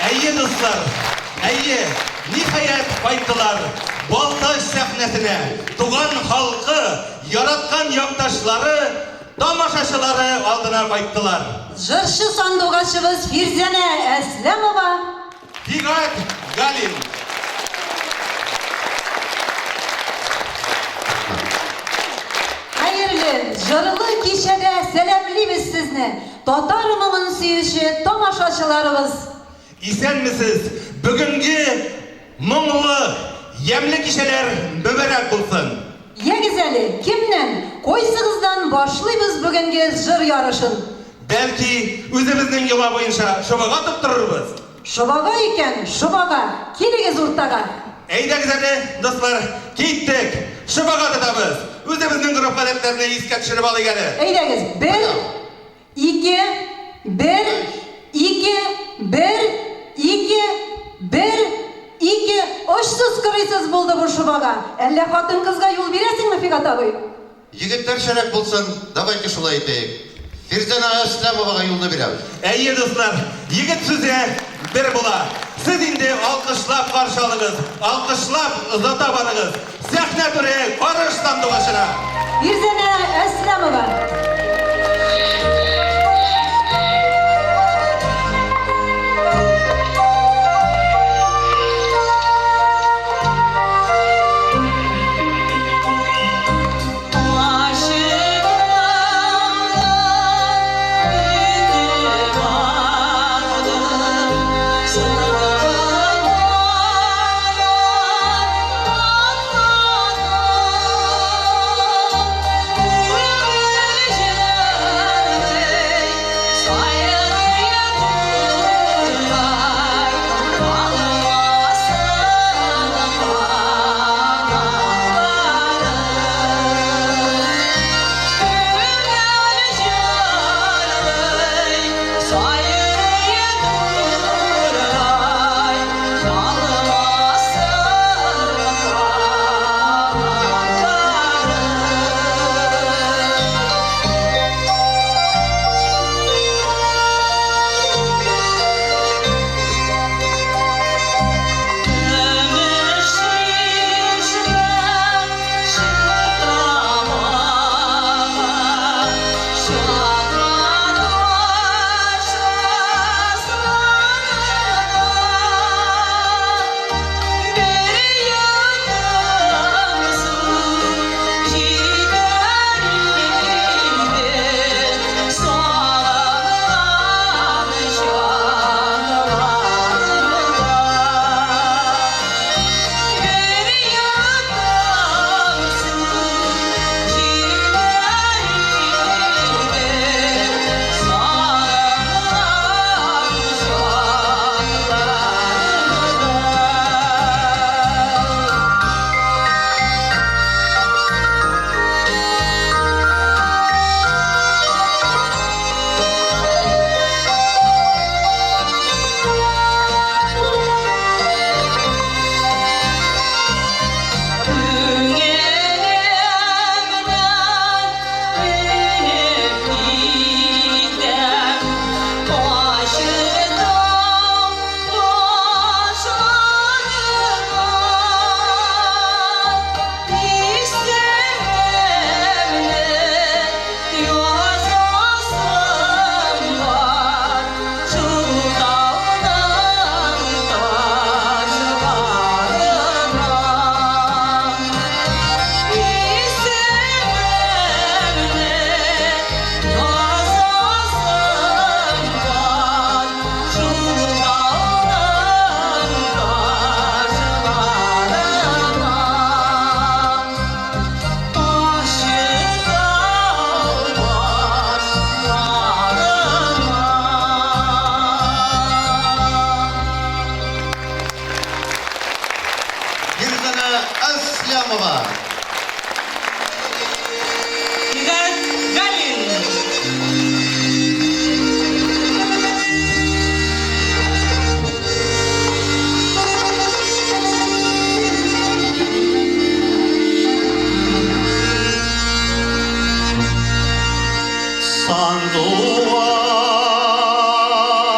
Әйе, дуслар, әйе, ниһаять кайттылар Балтач сәхнәсенә, туган халкы, яраткан якташлары, тамашачылары алдына кайттылар. Җырчы сандугачыбыз Фирзәнә Әсләмова. Фигать Галин. Хәерле, җырлы кичәдә сәламлибез сезне, татар моңын сөюче тамашачыларыбыз! Исәнмесез! Бүгенге моңлы, ямьле кичәләр мөбарәк булсын! Ягез әле, кемнән, кайсыгыздан башлыйбыз бүгенге җыр ярышын? Бәлки, үзебезнең йола буенча шобага тоттырырбыз? Шобага икән, шобага! Килегез уртага! Әйдәгез әле, дуслар, киттек! Шобага тотабыз! Үзебезнең гореф-гадәтләрне искә төшереп алыйк әле. Әйдәгез, бер, ике, бер, ике, бер, ике, бер, ике. Очсыз-кырыйсыз булды бу шобага. Әллә хатын-кызга юл бирәсеңме, Фигат абый? Егетләрчәрәк булсын, давайте шулай итәек. Фирзәнә Әсләмовага юлны бирәбез. Әйе, дуслар, егет сүзе бер була. Сез инде алкышлап каршы алыгыз, алкышлап озата барыгыз. Сәхнә түре Карыш сандугачына. Фирзәнә Әсләмова.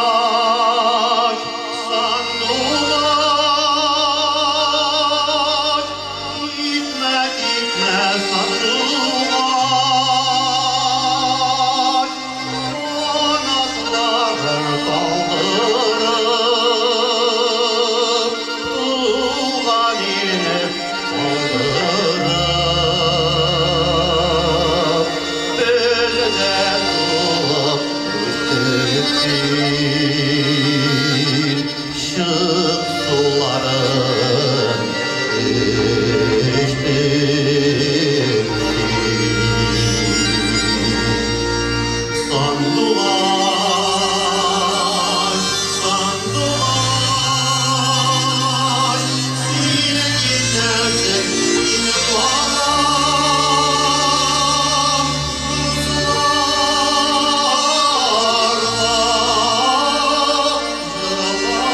Сандугач, сандугач, китмә, китмә, сандугач, канатларын талдырып, туган илне калдырып, бездә туып үстең син, чык суларын эчтең син. Сандугач, сандугач, син китәрсең, мин калам. Дусларга җырлар өчен җырлап барам.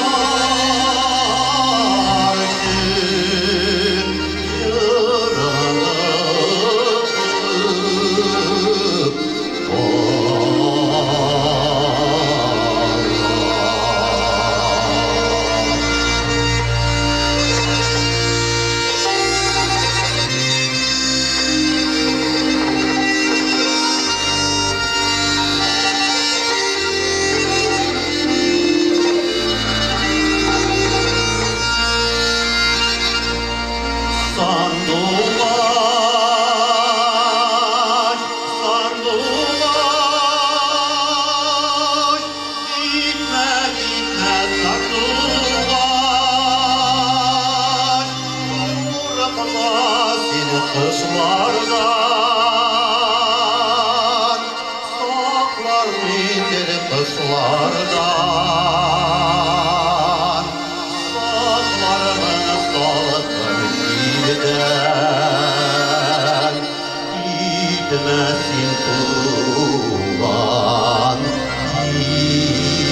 Сандугач, сандугач, китмә, китмә, сандугач, курыкма син кошлардан, саклар мине кошлардан, саклармын салкын җилдән, китмә син туган илдән.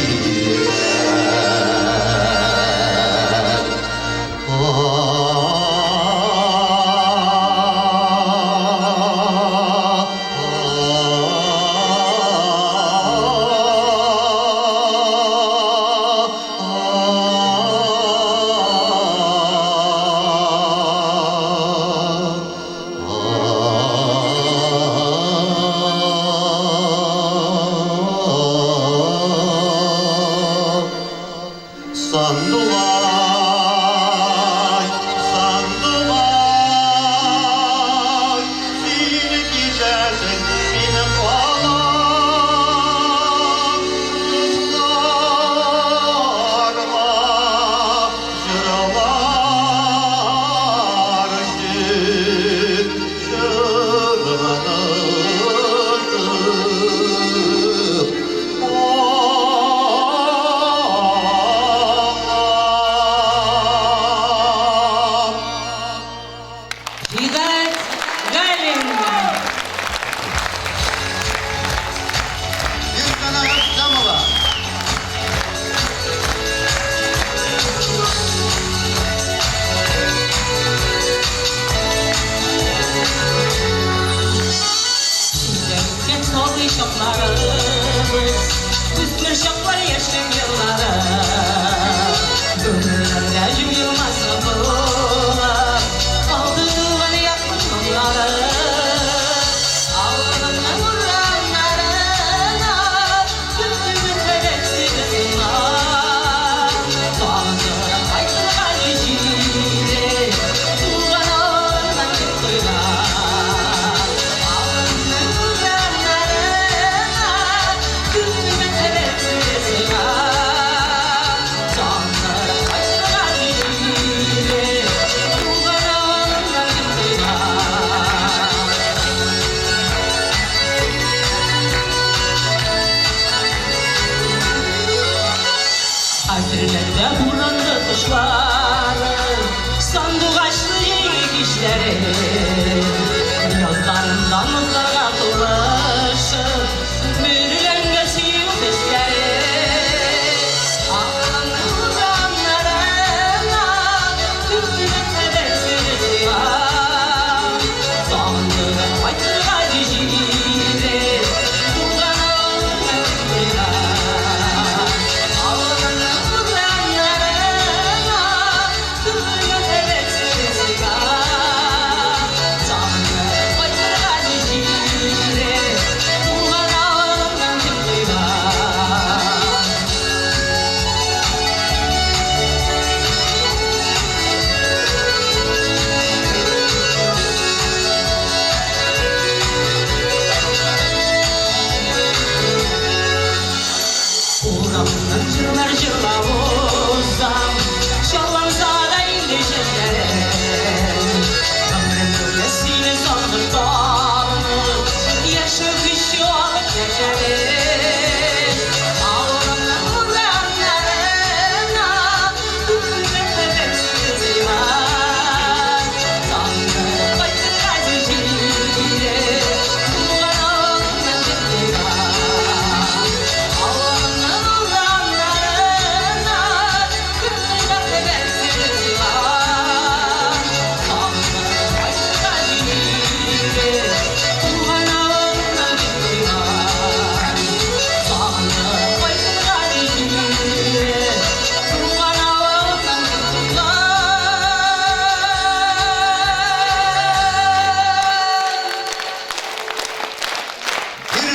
Сандугач, сандугач, син китәсең, мин калам. Дусларга җырлар өчен җырланып калам. Җигать Галин. Фирзана Әсләмова. Үткән сабый чакларыбыз, үсмер чаклар, яшьлек еллары. Күңелләрдә җуелмас булып калды туган якның моңнары. Авылымның урамнарына төпле мәхәббәт сыйгысыннар. Сагындырып кайтырга җире, туган авылымнан дип куйган. Авылымның урамнарына төпле мәхәббәт сыйгысыннар.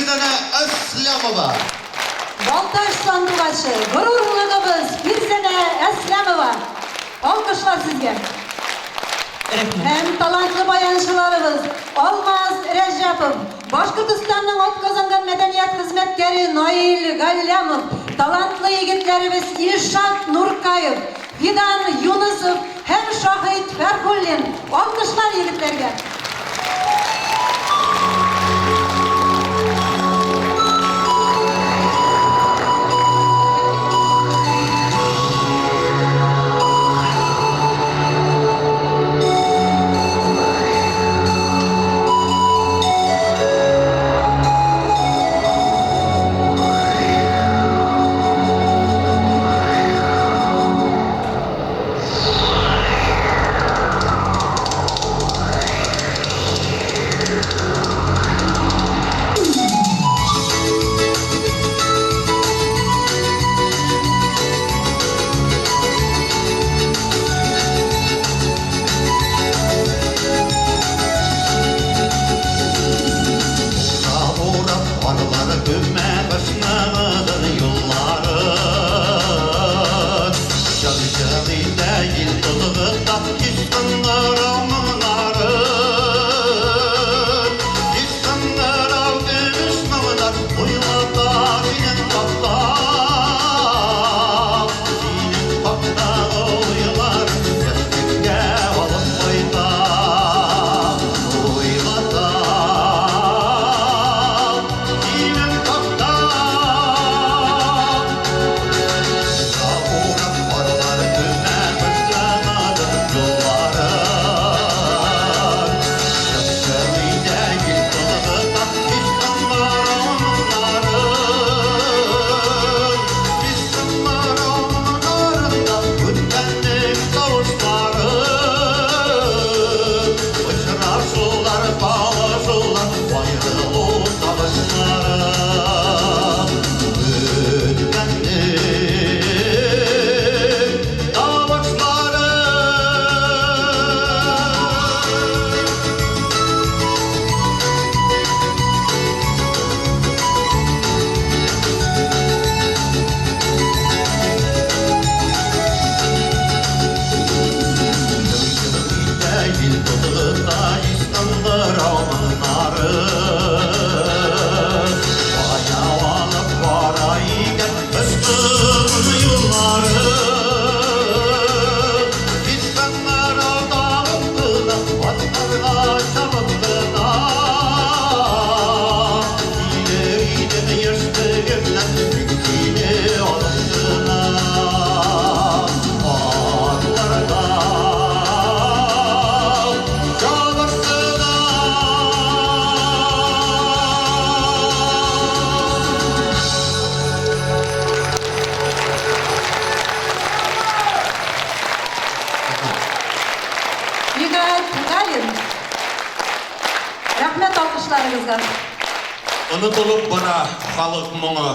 Фирзәнә Әслямова. Балтач сандугачы, горурлыгыбыз Фирзәнә Әсләмова. Алкышлар сезгә. Рәхмәт. Һәм талантлы баянчыларыбыз Алмаз Рәҗәпов, Башкортостанның атказанган мәдәният хезмәткәре Наил Галлямов, талантлы егетләребез Илшат Нуркаев, Фидан Юнысов һәм Шаһит Фәрхуллин. Алкышлар егетләргә. Урап арлары күмә кышныңын юллары. Чал-чал итә ел тозгыта йөз кыңгырау моңнары. Йөз кыңгырау көмеш моңнар уйлата синең хакта. Синең хактагы уйлар яшьлеккә алып кайта. Уйлата синең хакта. Урап арлары күмә кышныңын юллары. Чал-чал итә ел тозгыта йөз кыңгырау моңнары. Йөз кыңгырау моңнарында үткәннең тавышлары. Очрашулар, кавышулар, аерылу сагышлары. Үткәннең тавышлары. Ел тотыгыта йөз кыңгырау моңнары. Кая алып бара икән кышкы юллары. Йөз кыңгырау тагып кына, атларга чабып кына. Килер идем яшьлегемнән, тик сине алып кына. Атларга чабып кына. Фигат Галин. Рәхмәт алкышларыгызга. Онытылып бара халык моңы.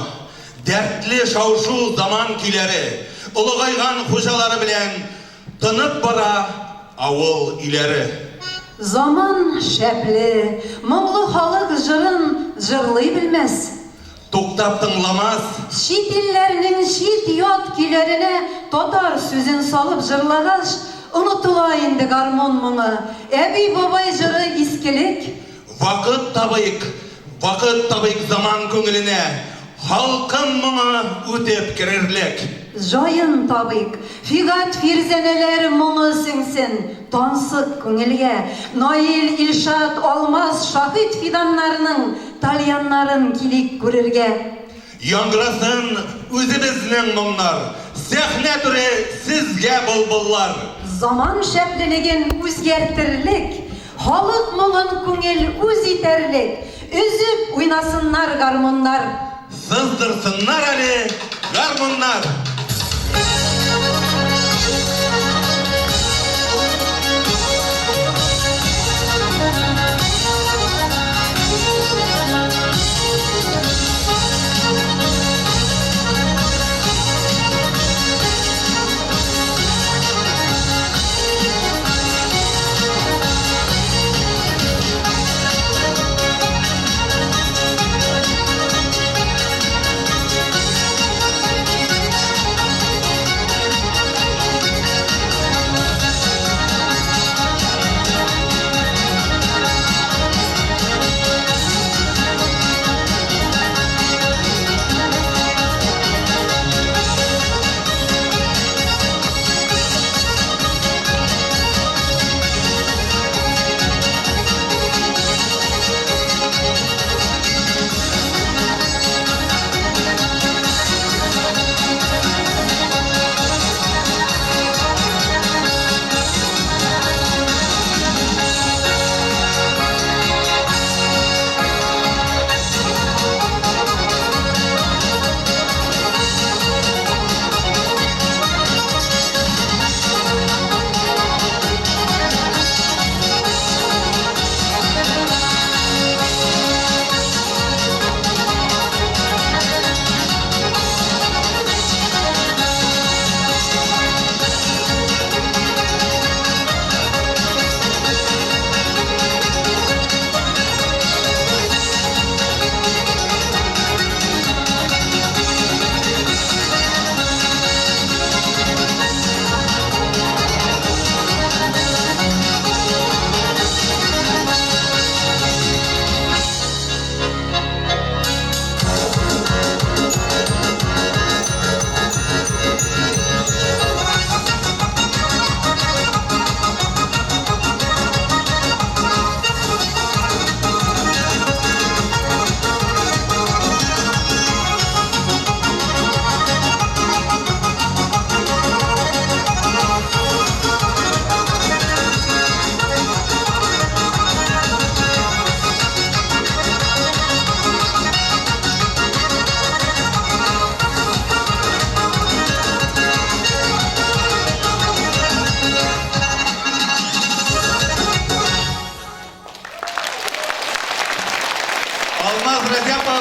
Дәртле шау-шу заман көйләре, олыгайган хуҗалары белән тынып бара авыл өйләре. Заман шәпле, моңлы халык җырын җырлый белмәс. Туктап тыңламас, Чит илләрнең чит ят көйләренә татар сүзен салып җырлагач, онытыла инде гармун моңы. Әби бабай җыры искелек. Вакыт табыйк, вакыт табыйк заман күңеленә, халкым моңы үтеп керерлек. Җаен табыйк, Фигат Фирзәнәләр моңы сеңсен, тансык күңелгә. Наил, Илшат, Алмаз, Шаһит Фиданнарның тальяннарын килик күрергә. Яңгырасын үзебезнең моңнар, сәхнә түре сезгә былбыллар. Заман шәплелеген үзгәртерлек, халык моңын күңел үз итәрлек, өзеп уйнасыннар гармуннар. Сыздырсыннар әле гармуннар.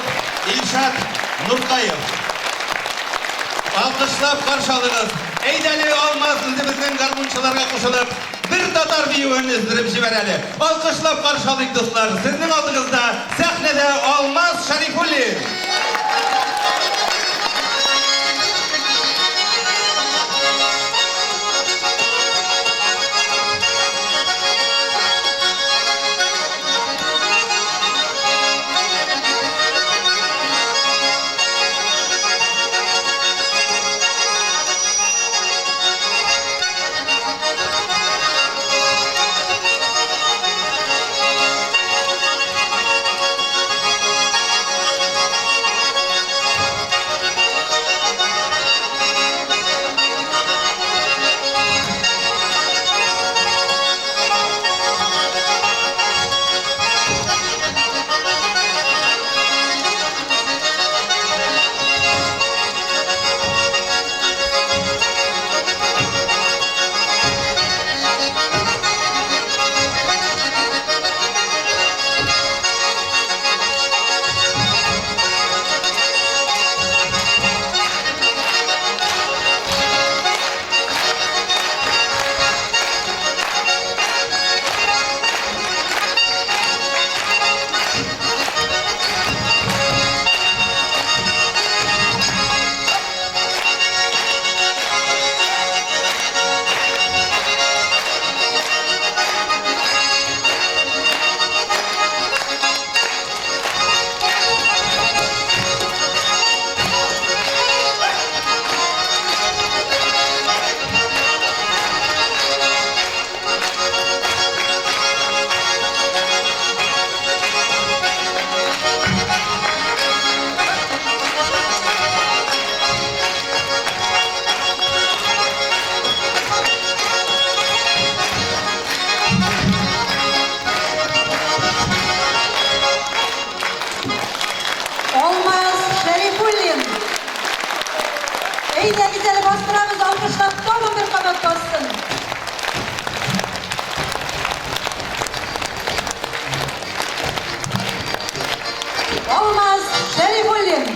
ук Илшат Нуркаев. Алкышлап каршы алыгыз. Әйдә әле, Алмаз, үзебезнең гармунчыларга кушылып, бер татар биюен өздереп җибәр әле. Алкышлап каршы алыйк, дуслар. Сезнең алдыгызда сәхнәдә Алмаз Шәрифуллин. Алмаз Шәрифуллин. Әйдәгез әле, бастырабыз, алкышлап тагын бер кабат бассын. Алмаз Шәрифуллин.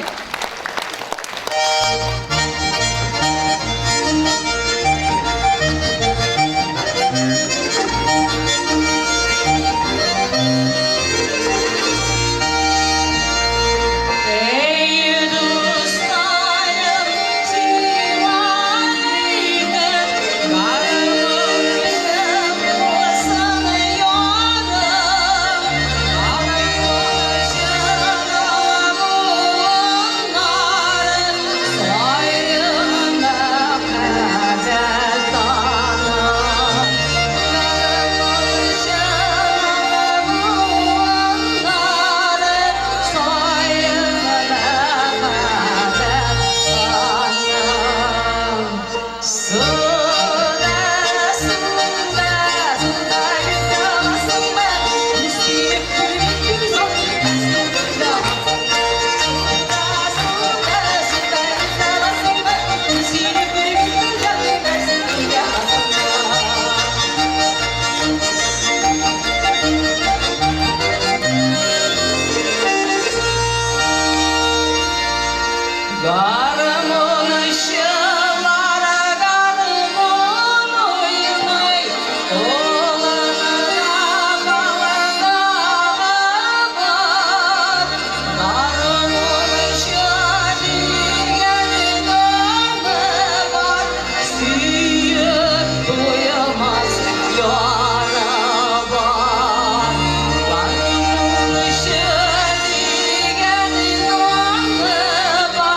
Ey dostlarım, selamünaleyküm. Karım olsun yarım, karım onların soyuna kadar. Garmon ışılara garmon oynay, olanına balana var. Garmon ışığı var, sıyıp doyamaz yara var. Garmon ışığı var,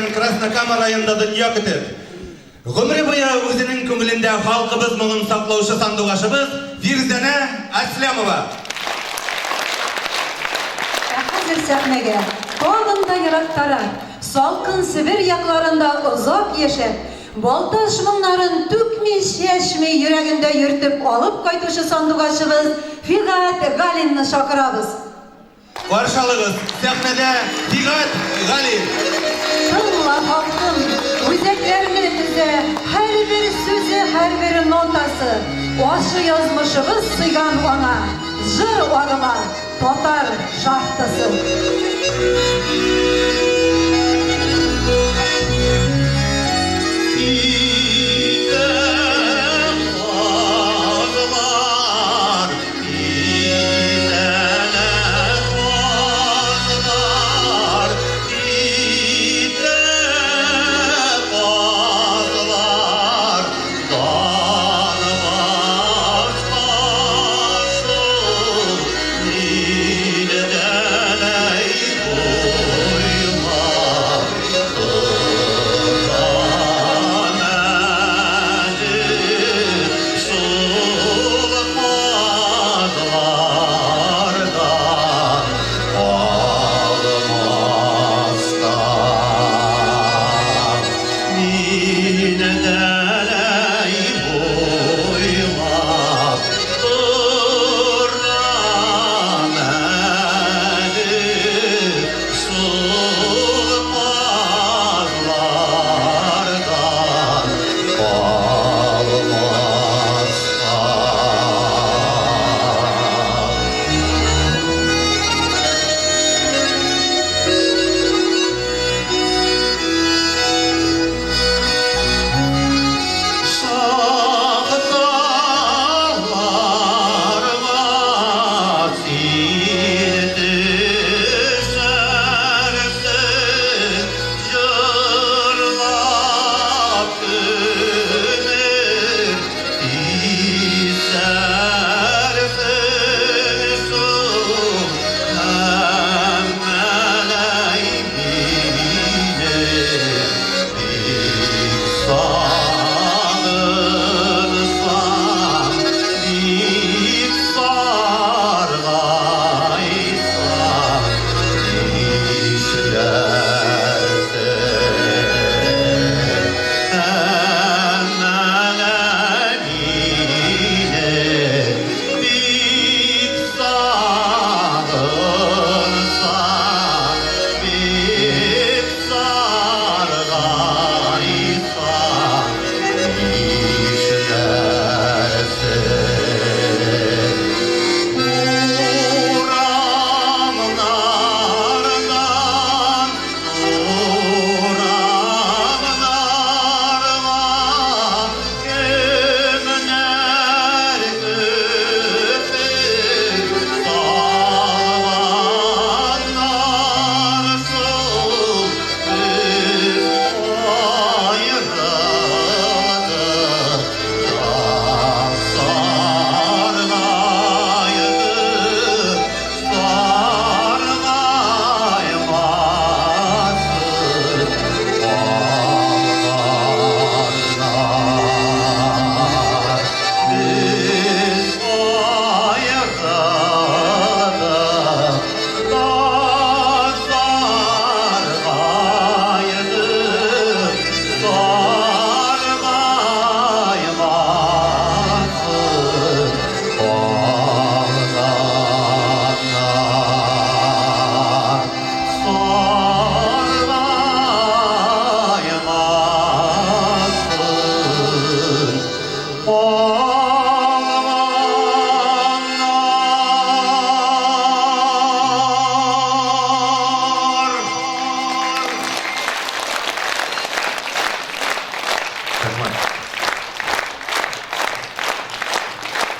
кергән Краснокама районында дөнья көтеп, гомере буе үзенең күңелендә халкыбыз моңын саклаучы сандугачыбыз Фирзәнә Әсләмова. Ә хәзер сәхнәгә тагын да ерактарак, салкын Себер якларында озак яшәп, Балтач моңнарын түкми-чәчми йөрәгендә йөртеп алып кайтучы сандугачыбыз Фигать Галинны чакырабыз. Каршы алыгыз, сәхнәдә Фигать Галин. Тыңла, халкым, үзәкләрне өзә һәрбер сүзе, һәрбер нотасы. Ачы язмышыбыз сыйган аңа, җыр агыла, татар шахтасы.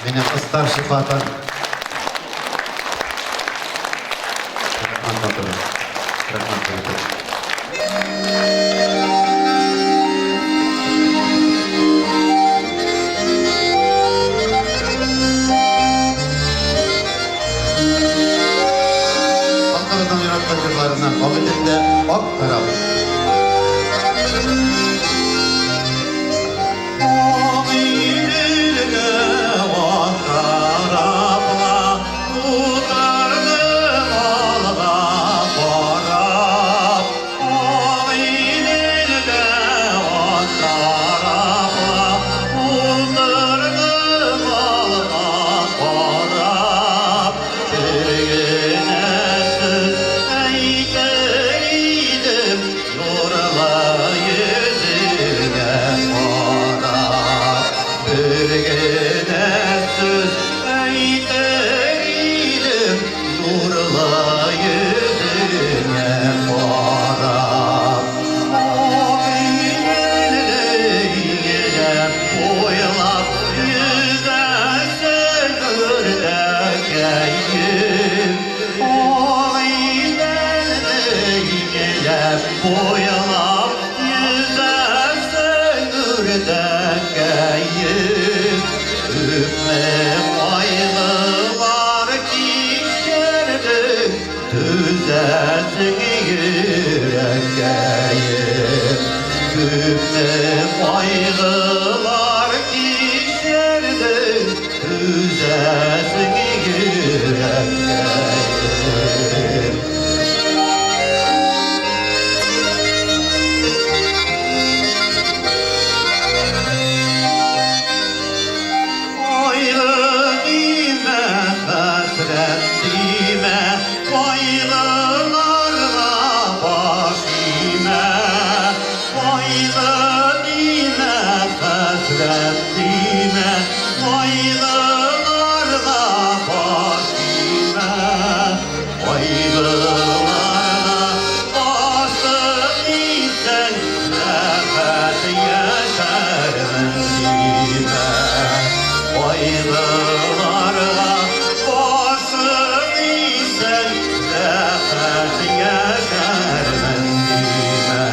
Минем старший хатын. Рәхмәт, матурым. Рәхмәт, егетләр. Халкыбызның яраткан җырларыннан Агыйделдә ак кораб. генә сүз әйтер идем, нурлы йөзеңә карап. Агыйделне иңләп, буйлап йөзәсең үрдәкәем. Агыйделне иңләп, буйлап йөзәсең үрдәкәем. Күпме кайгылар кичердең, түзәсең йөрәккәем. Күпме кайгылар кичердең, түзәсең йөрәккәем. Кайгы димә, хәсрәт димә, кайгыларга баш имә. Кайгы димә, хәсрәт димә, кайгыларга баш имә. Кайгыларга башың исән, рәхәт яшәрмен димә. Кайгыларга башың исән, рәхәт яшәрмен димә.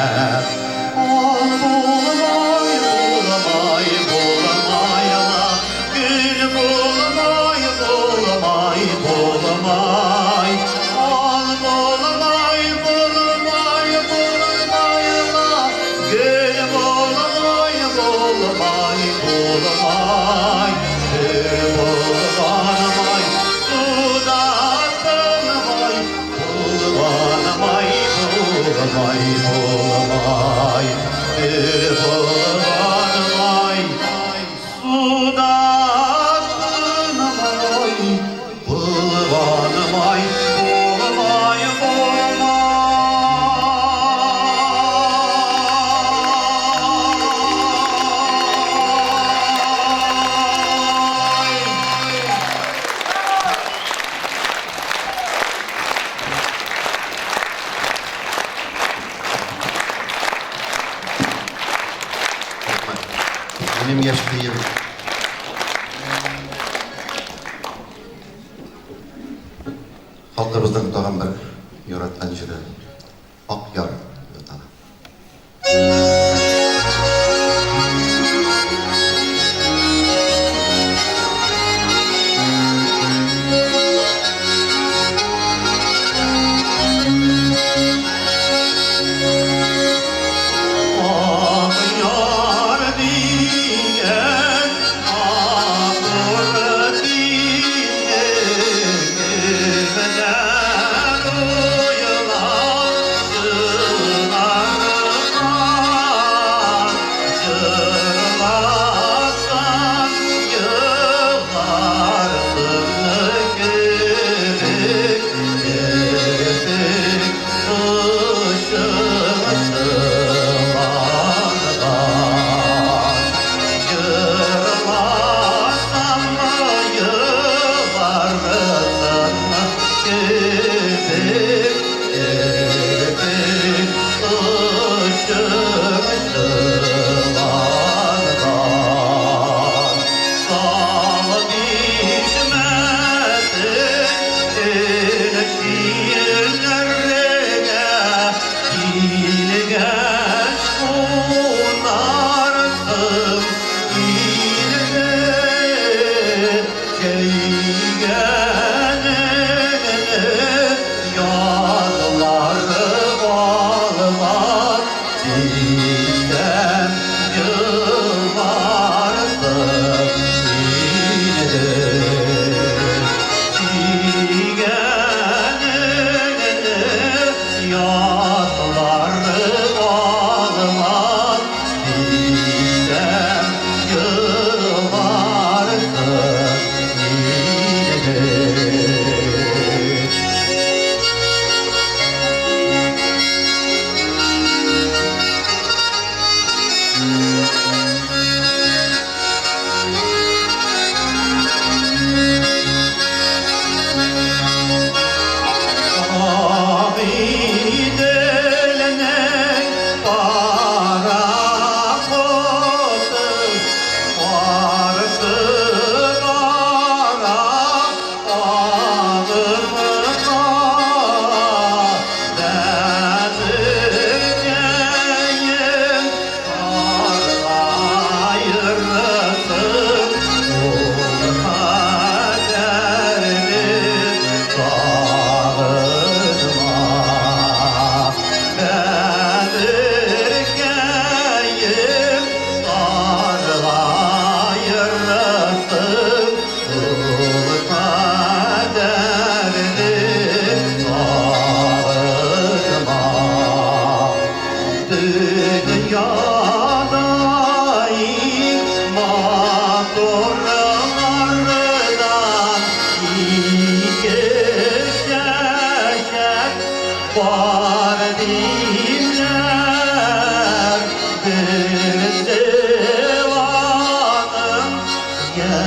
Ал булмай, булмай, булмай ла, гөл булмай, булмай, булмай. Ал булмай, булмай, булмай ла, гөл булмай, булмай, булмай. Гөл булганмай, суда тынмай, булганмай, булмай, булмай. Гөл булганмай, суда тынмай, булганмай, булмай, булмай. Минем яшьлегем. Халкыбызның тагын бер яраткан җыры Ак яр дип атала. Ак яр дигән матур динне кемнәр уйлап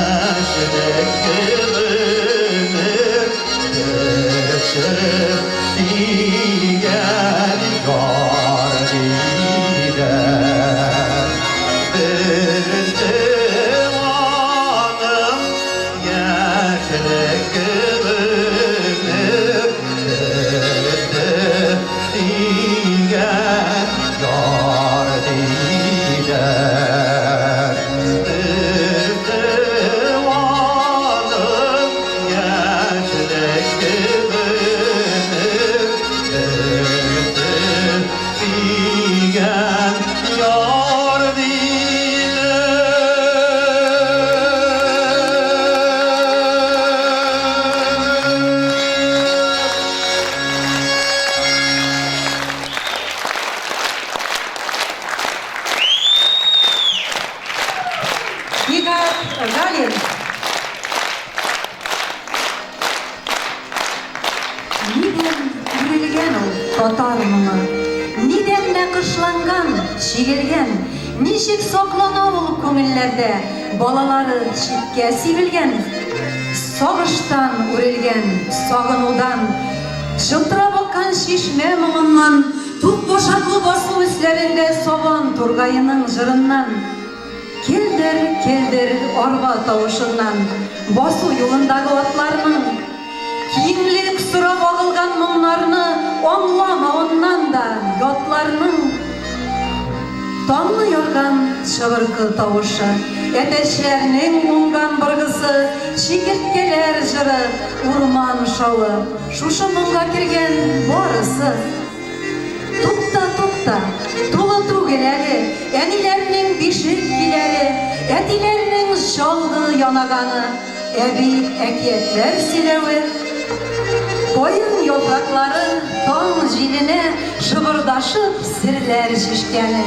Яшьлек гомер бетеп дигән яр диләр. Бер диваным яшьлек гомер бетте дигән яр диләр. Бер диваным яшьлек гомер бетте дигән яр диләр. Фигат Галин. Нидән үрелгән ул татар моңы? Нидән нәкышланган, чигелгән? Ничек саклана ул күңелләрдә? Балалары читкә сибелгән, сагыштан үрелгән, сагынудан, чылтырап аккан чишмә моңыннан, тук башаклы басу өсләрендә сабан тургаеның җырыннан. Келдер, келдер арба тавышыннан, басу юлындагы атларның киңлек сорап агылган моңнарны аңламавыннан да ятларның таңны ярган чыбыркы тавышы, әтәчләрнең уңган быргысы, чикерткәләр җыры, урман шавы, шушы моңга кергән барысы. Тукта, тукта, тулы түгел әле, әниләрнең бишек көйләре, әтиләрнең чалгы янаганы, әби әкиятләр сөйләве. Каен яфраклары таң җиленә шыбырдашып серләр чишкәне.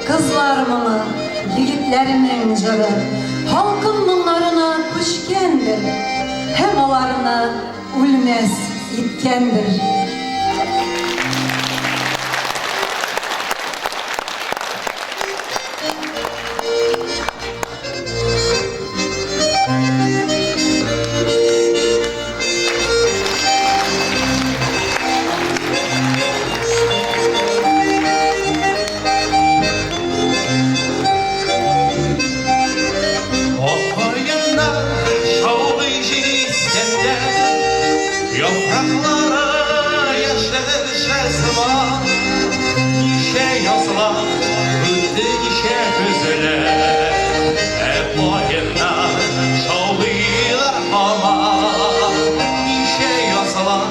Кызлар моңы, егетләрнең җыры, халкым моңнарына күчкәндер һәм аларны үлмәс иткәндер. Аккаеннар шаулый җил искәндә, Яфраклары яшелчә сыман. Ничә язлар үтте, ничә көзләр, Ә каеннар шаулыйлар һаман. Ничә язлар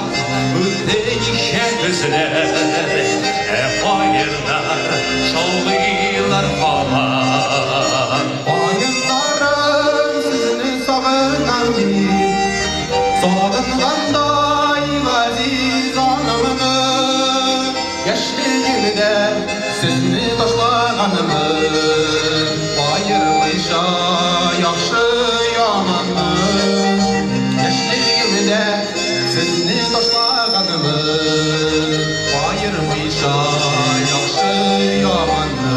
үтте, ничә көзләр, Ә каеннар шаулыйлар һаман. Каеннарым сезне сагынам мин, Сагынгандай газиз анамны. Яшьлегемдә сезне ташлаганымны, Аермыйча яхшы яманны. Яшьлегемдә сезне ташлаганымны, Аермыйча яхшы яманны.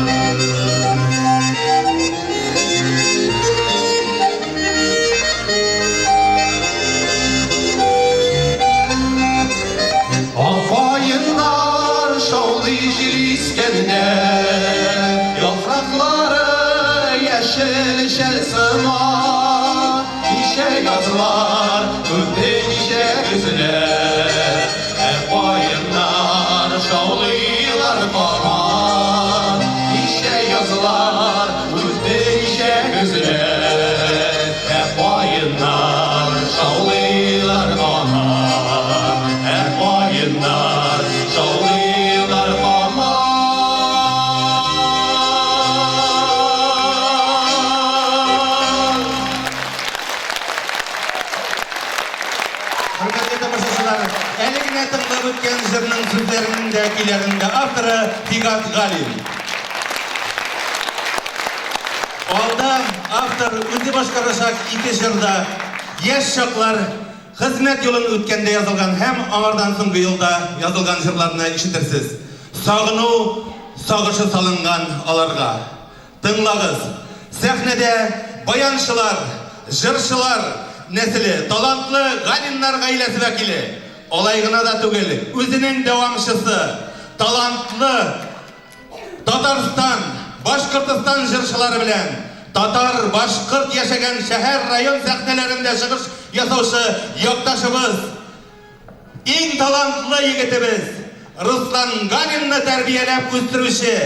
Аккаеннар шаулый җил искәндә, Яфраклары яшел шәл сыман. Ничә язлар үтте, ничә көзләр, Ә каеннар шаулыйлар һаман. Ничә язлар үтте, ничә көзләр, Ә каеннар шаулыйлар һаман. Ә каеннар шаулыйлар һаман. Хөрмәтле тамашачылар, әле генә тыңлап үткән җырның сүзләренең дә, көйләренең дә авторы Фигат Галин. Алда автор үзе башкарачак ике җырда яшь чаклар, хезмәт юлын үткәндә язылган һәм аңардан соңгы елда язылган җырларны ишетерсез. Сагыну сагышы салынган аларга. Тыңлагыз. Сәхнәдә баянчылар җырчылар нәселе, талантлы Галиннар гаиләсе вәкиле. Алай гына да түгел, үзенең дәвамчысы, талантлы Татарстан, Башкортостан җырчылары белән татар, башкорт яшәгән шәһәр, район сәхнәләрендә чыгыш ясаучы якташыбыз, иң талантлы егетебез Руслан Галинны тәрбияләп үстерүче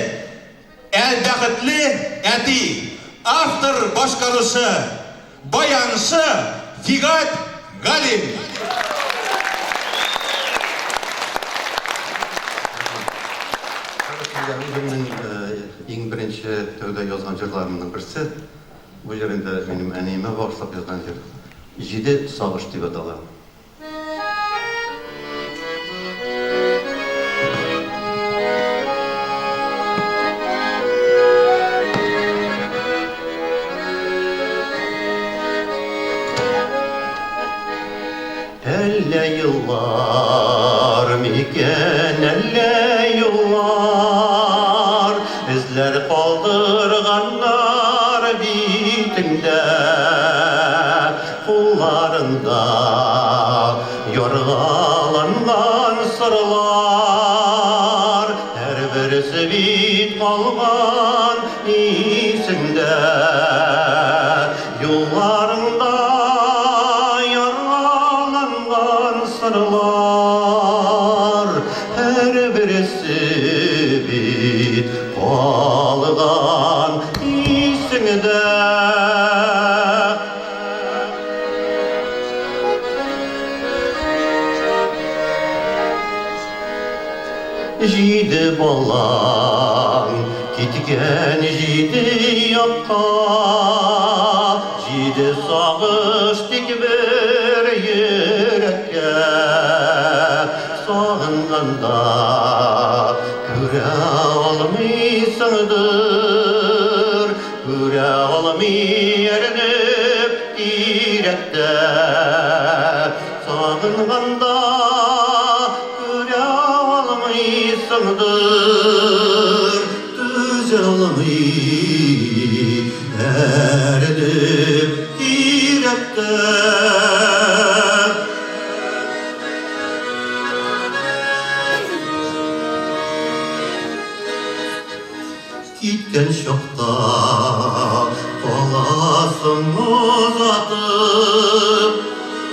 ә бәхетле әти, автор, башкаручы, баянчы Фигать Галин. Үземнең иң беренче тәүдә язган җырларымның берсе. Бу җыр инде минем әниемә багышлап язган җыр. Җиде сагыш дип атала. Әллә еллар микән, әллә юллар Эзләр калдырганнар битеңдә, Кулларында яргаланган сырлар, Һәрберсе бит калган исеңдә. Юлларыңда яргаланган сырлар, Һәрберсе бит калган исеңдә. Җиде балаң киткән җиде якка, Җиде сагыш тик бер йөрәккә. Сагынганда күрә алмыйсыңдыр, Күрә алмый әрнеп тирәктә. Сагынганда күрә алмыйсыңдыр, Түзә алмый әрнеп тирәктә. Киткән чакта каласың озатып,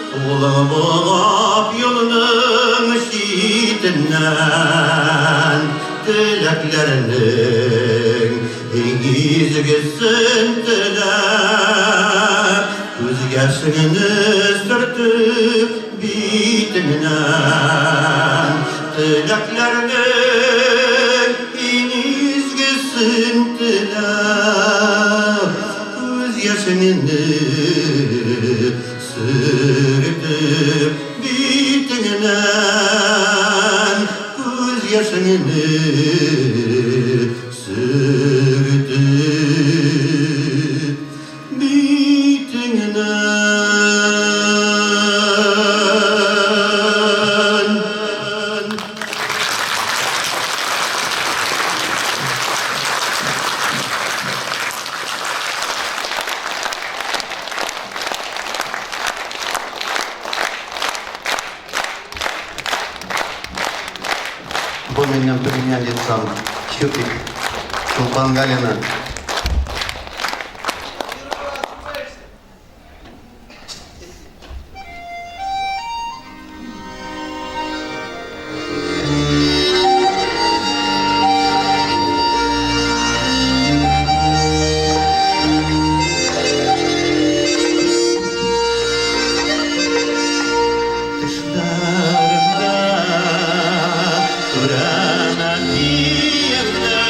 Кулың болгап юлның читеннән, Теләкләрнең иң изгесен теләп, Күз яшеңне сөртеп битеңнән. Теләкләрнең иң изгесен теләп, Күз яшеңне сөртеп битеңнән. Күз яшеңне сөртеп битеңнән. Бу минем племянницам Чупик Чулпан Галина. Төшләремдә күрәм әтиемне.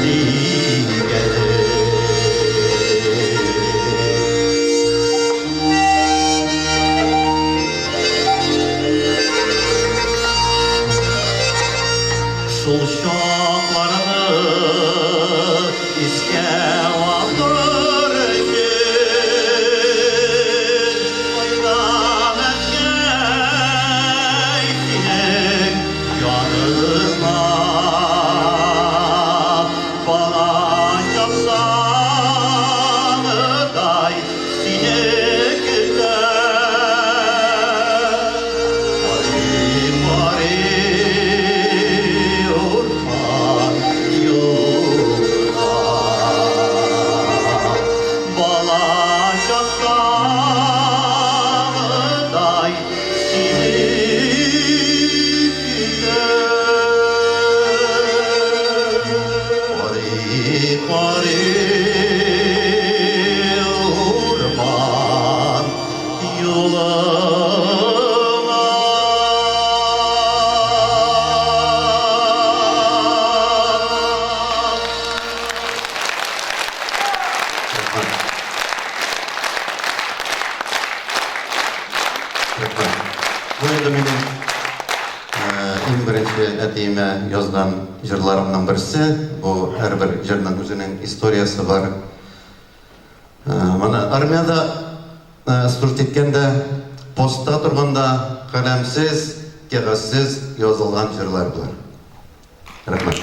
дигәне. Шул чакларны искә алыр өчен кайтам, әткәй, синең яныңа. Бала чактагыдай сине көтәм. Пари, пари, урман юлына. Бала чактагыдай сине көтәм. Пари, пари, урман юлына. Бу инде минем иң беренче әтиемә язган җырларымның берсе. Бу һәрбер җырның үзенең историясе бар. Моны армиядә служить иткәндә, постта торганда, каләмсез, кәгазьсез язылган җырлар болар. Рәхмәт.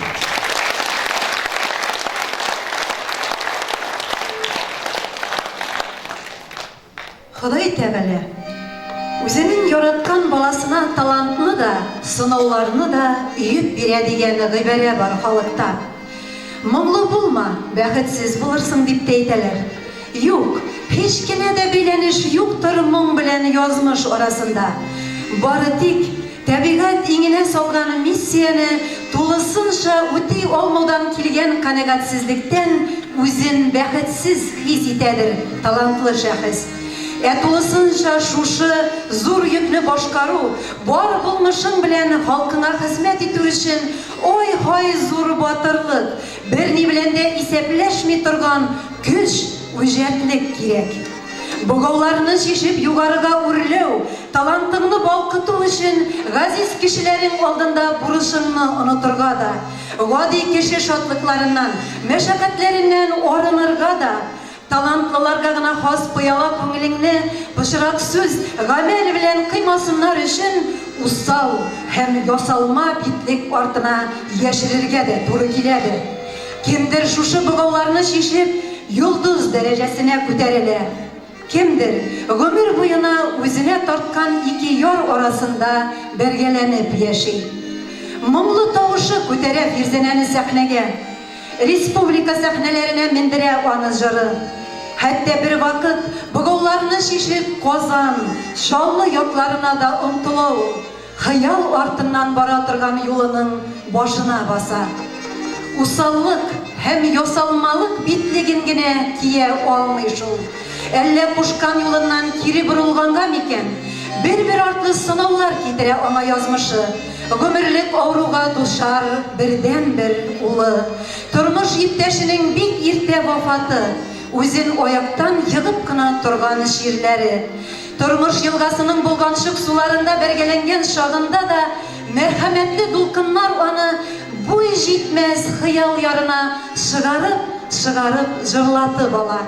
Ходай Тәгалә үзенең яраткан баласына талантны да, сынауларны да өеп бирә дигән гыйбарә бар халыкта. Моңлы булма, бәхетсез булырсың дип тә әйтәләр. Юк, һич кенә дә бәйләнеш юктыр моң белән язмыш арасында. Бары тик табигать иңенә салган миссияне тулысынча үти алмаудан килгән канәгатьсезлектән үзен бәхетсез хис итәдер талантлы шәхес. Ә тулысынча шушы зур йөкне башкару, бар булмышың белән халкыңа хезмәт итү өчен ай-һай зур батырлык, берни белән дә исәпләшми торган көч, үҗәтлек кирәк. Богауларны чишеп югарыга үрләү, талантыңны балкыту өчен газиз кешеләрең алдында бурычыңны онытырга да, гади кеше шатлыкларыннан, мәшәкатьләреннән арынырга да, талантлыларга гына хас пыяла күңелеңне пычрак сүз, гамәл белән кыймасыннар өчен усал һәм ясалма битлек артына яшерергә дә туры киләдер. Кемдер шушы богауларны чишеп, йолдыз дәрәҗәсенә күтәрелә. Кемдер гомер буена үзенә тарткан ике яр арасында бәргәләнеп яши. Моңлы тавышы күтәрә Фирзәнәне сәхнәгә. Республика сәхнәләренә мендерә аны җыры. Хәтта бервакыт богауларны чишеп Казан, Чаллы якларына да омтыла ул. Хыял артыннан бара торган юлының башына баса. Усаллык һәм ясалмалык битлеген генә кия алмый шул. Әллә кушкан юлыннан кире борылганга микән? Бер-бер артлы сынаулар китерә аңа язмышы. Гомерлек авыруга дучар бердәнбер улы. Тормыш иптәшенең бик иртә вафаты, үзен аяктан егып кына торган чирләре. Тормыш елгасының болганчык суларында бәргәләнгән чагында да мәрхәмәтле дулкыннар аны буй җитмәс хыял ярына чыгарып, чыгарып җырлатып ала.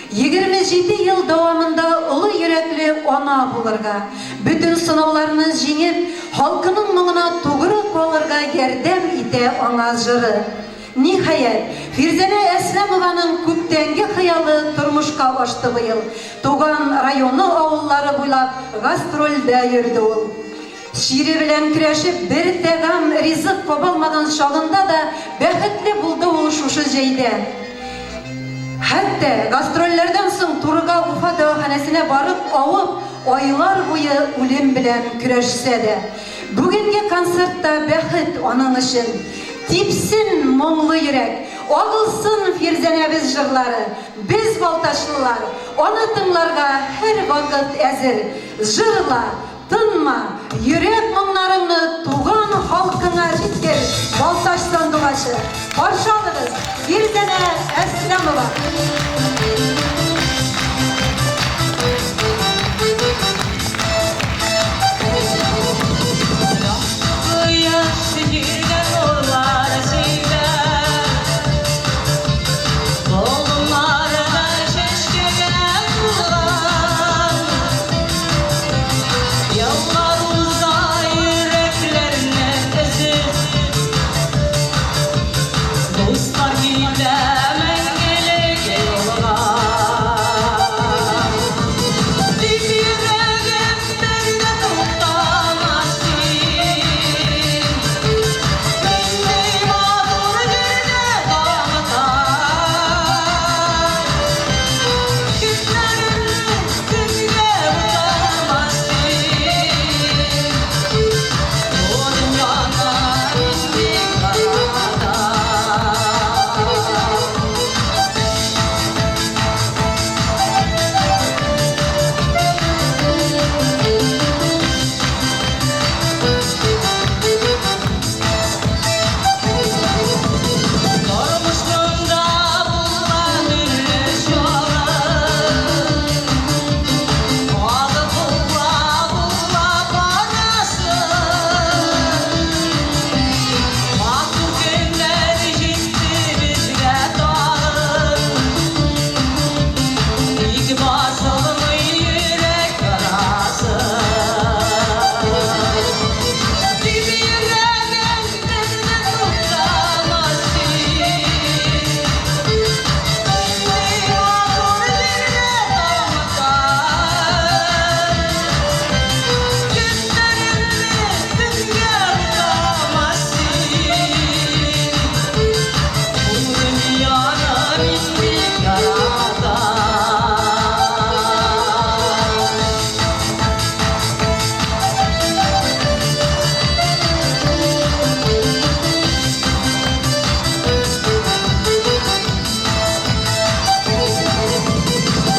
27 ел дәвамында олы йөрәкле ана булырга, бөтен сынауларны җиңеп, халкының моңына тугры калырга ярдәм итә аңа җыры. Ниһаять, Фирзәнә Әсләмованың күптәнге хыялы тормышка ашты быел. Туган районы авыллары буйлап гастрольдә йөрде ул. Чире белән көрәшеп бер тәгам ризык кабалмаган чагында да бәхетле булды ул шушы җәйдә. Хәтта гастрольләрдән соң турыга Уфа дәваханәсенә барып авып, айлар буе үлем белән көрәшсә дә. Бүгенге концерт та бәхет аның өчен. Типсен моңлы йөрәк, агылсын Фирзәнәбез җырлары. Без, балтачлылар, аны тыңларга һәрвакыт әзер. Җырла, тынма, йөрәк моңнарыңны туган халкыңа җиткер, Балтач! сандугачы. Каршы алыгыз, Фирзәнә Әсләмова. Кояш җиргә нурлар сибә, Болыннарда чәчкәгә тулган. Еллар уза йөрәкләрне өзеп, Дуслар китә мәңгелек юлга. Тик йөрәгем бер дә туктамас син. Нинди матур җирдә таң атар. Көннәремне көнгә бутамас син. Бу дөньяны нинди карата. Тормышымда булган төрле чагы, Агып була була барасы. Матур көннәр җитте безгә тагын, Тик басылмый йөрәк ярасы. Тик йөрәгем бер дә туктамас син. Нинди матур җирдә таң атар. Көннәремне көнгә бутамас син. Бу дөньяны нинди ярата.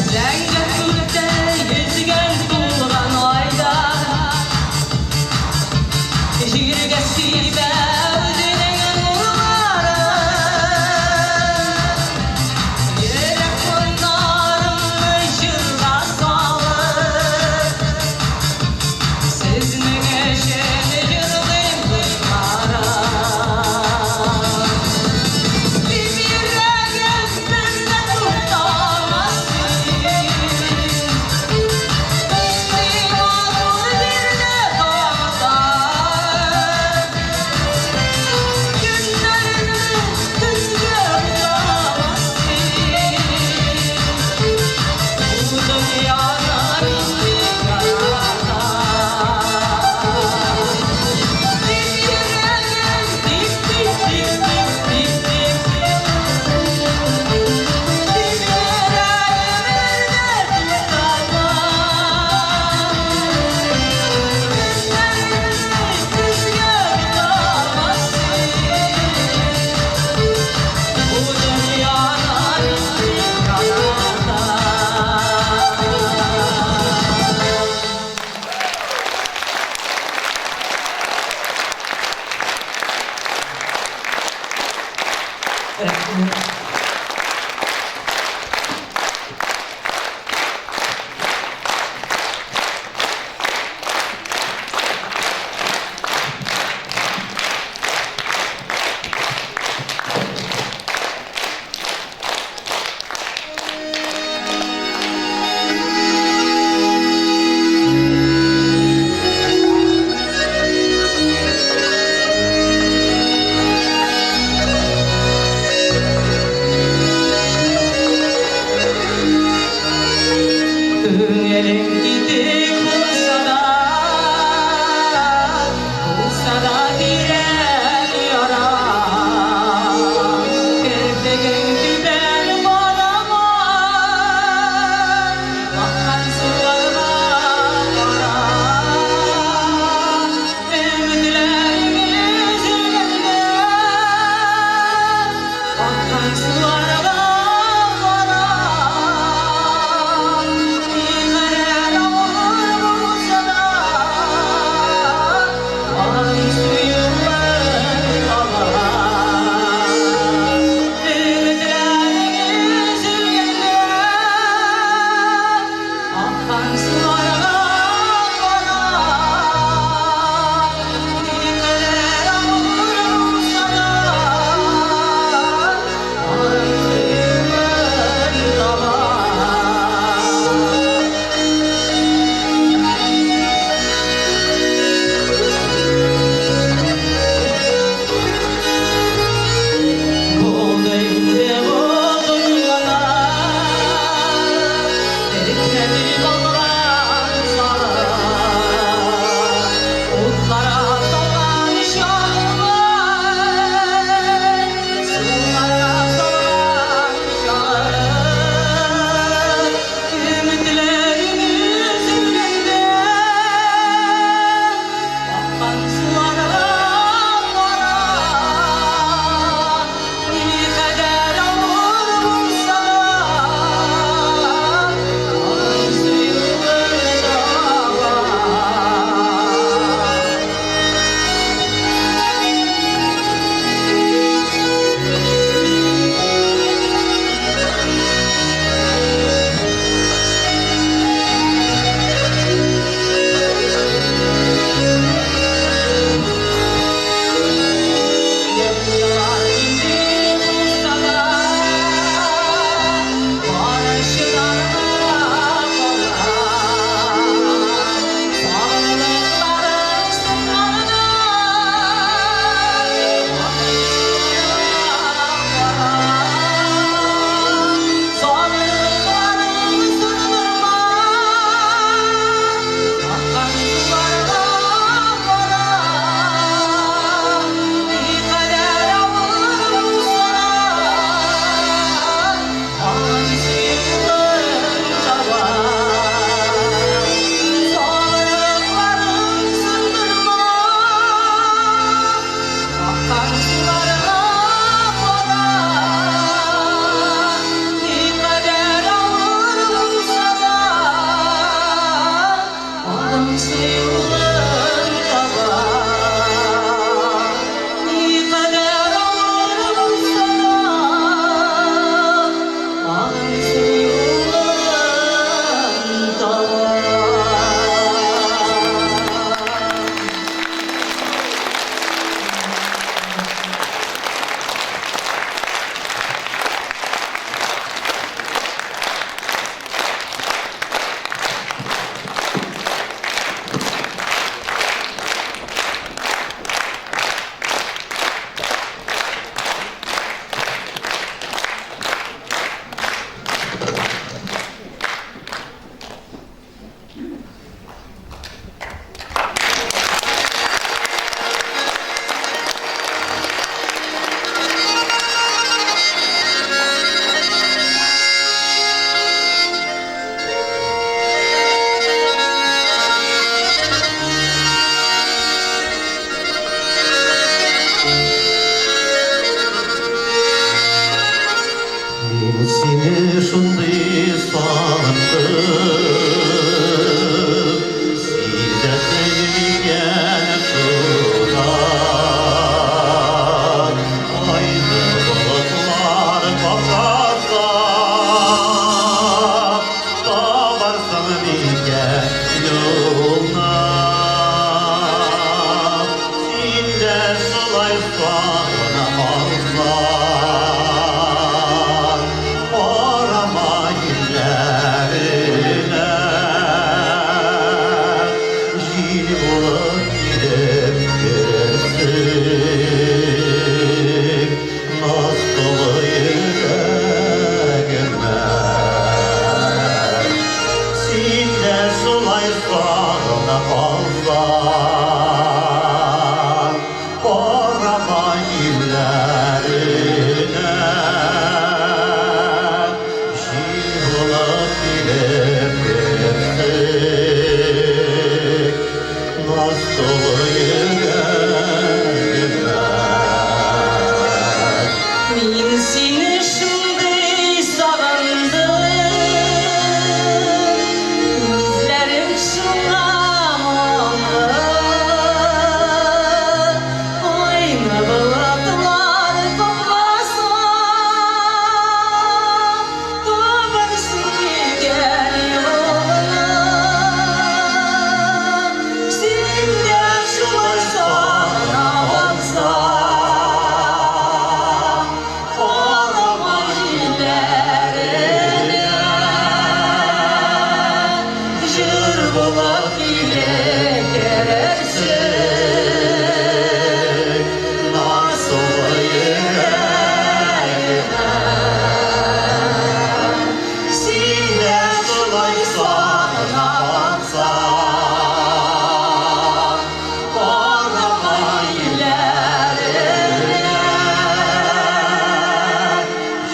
Зәңгәр күктә йөзгән тулган айда, Җиргә сибә үзенең нурларын. Йөрәк моңнарымны җырга салып, Сезнең өчен җырлыйм, дусларым. Тик йөрәгем бер дә туктамас син. Нинди матур җирдә таң атар. Көннәремне көнгә бутамас син. Бу дөньяны нинди ярата. Тик йөрәгем тик тик тик тик тик тик. Тик йөрәгем бер дә туктамас. Көннәремне көнгә бутамас син. Бу дөньяны нинди ярата. Рәхмәт. Күңелем китек булса да, булса да тирән яра. Керфегең түбән карама, Аккан суларга кара. Өметләрең өзелгәндә, Аккан суларга кара. Никадәр авыр булса да, Ай сөюем кала.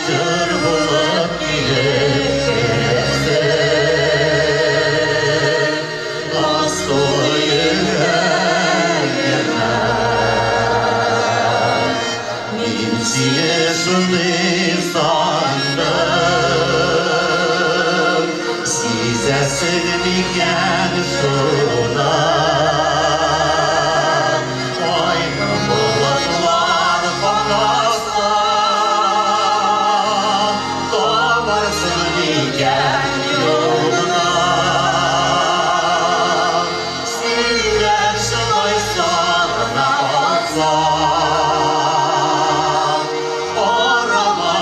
Җыр булып килеп керәсең. Наз тулы йөрәгемә. Мин сине шундый сагындым. Сизәсең микән шуны? Айны болытлар капласа, табарсың микән юлны? Син дә шулай сагына алсаң, карама.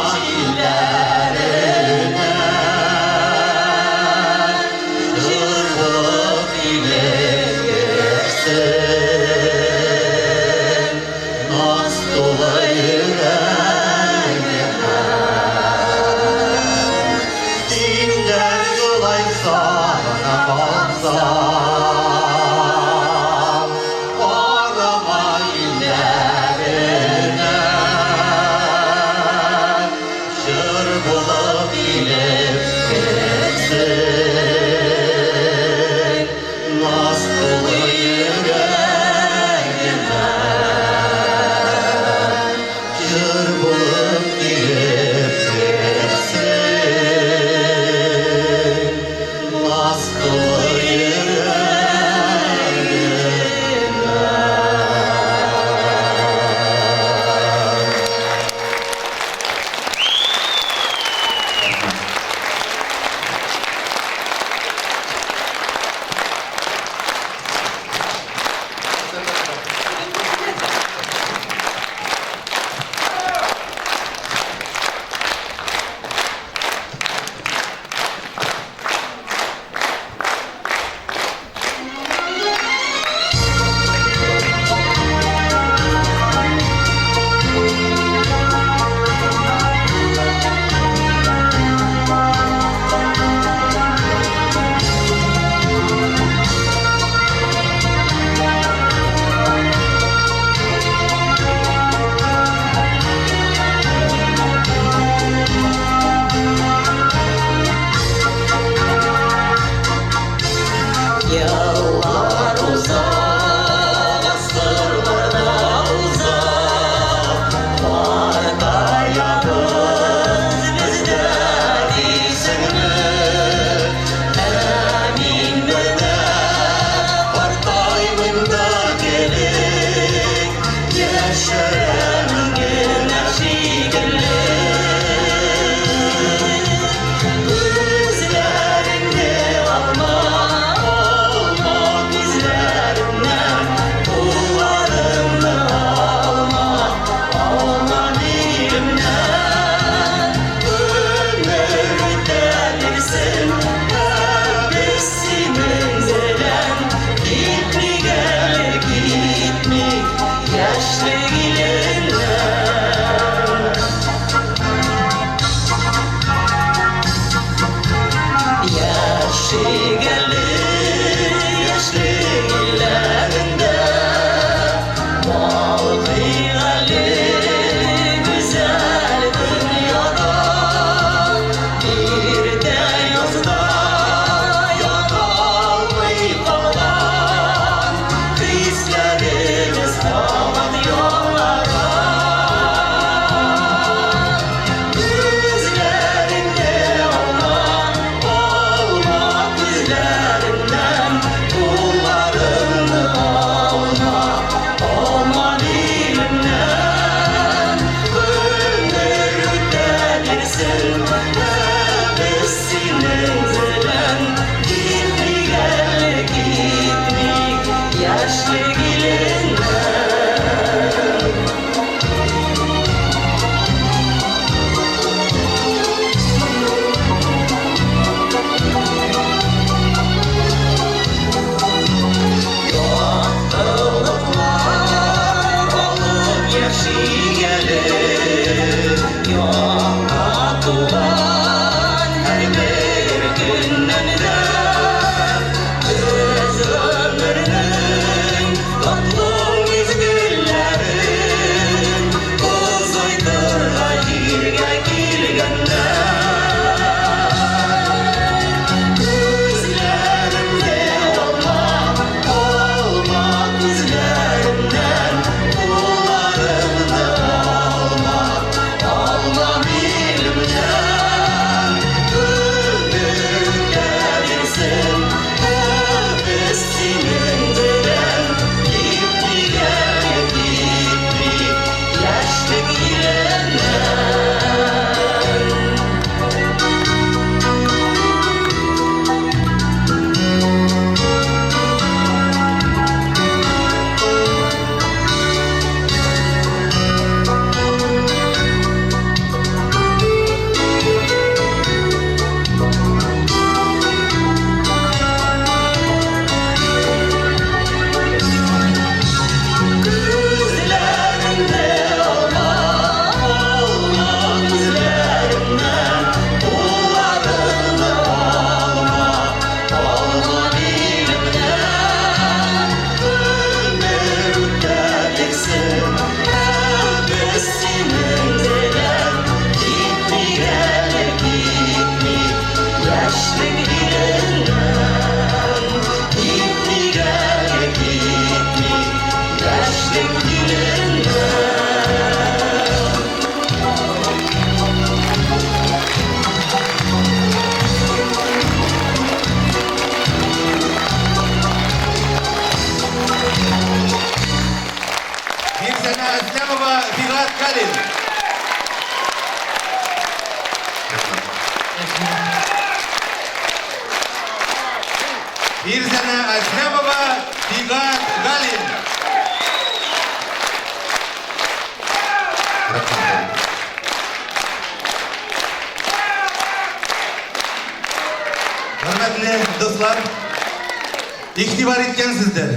Ирзәнә Әшрәпова, Фигат Галин. Рәхмәт. Хөрмәтле дуслар, игътибар иткәнсездер.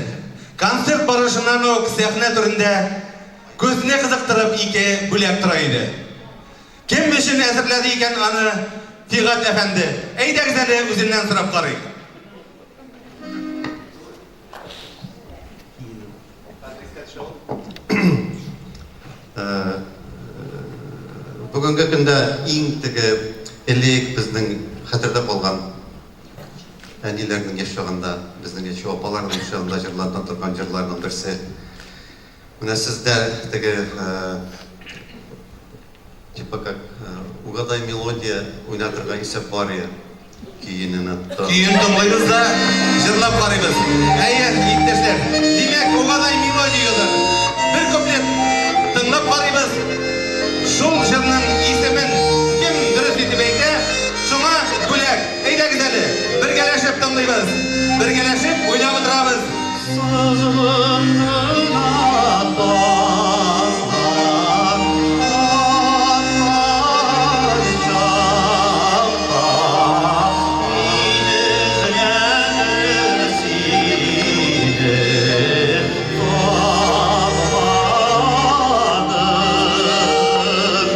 Концерт барышыннан ук сәхнә түрендә күзне кызыктырып ике бүләк тора иде. Кем өчен әзерләде икән аны Фигат әфәнде? Әйдәгез әле үзеннән сорап карыйк. Бүгенге көндә иң теге элек безнең хәтердә калган әниләрнең яшь чагында, безнең яшь апаларның яшь чагында җырлана торган җырларның берсе. Менә сездә теге типа как угадай мелодия уйнатырга исәп бар я. Көен оныттым. Көен тыңлыйбыз да, җырлап карыйбыз. Әйе, иптәшләр. Димәк, угадай мелодиядер. Бер куплет тыңлап карыйбыз. Шул җырның исемен кем дөрес итеп әйтә, шуңа бүләк. Әйдәгез әле, бергәләшеп тыңлыйбыз. Бергәләшеп уйнап утырабыз. Сызгын гына таңнар аткан чакта, мин эзләдем сине, тапмадым.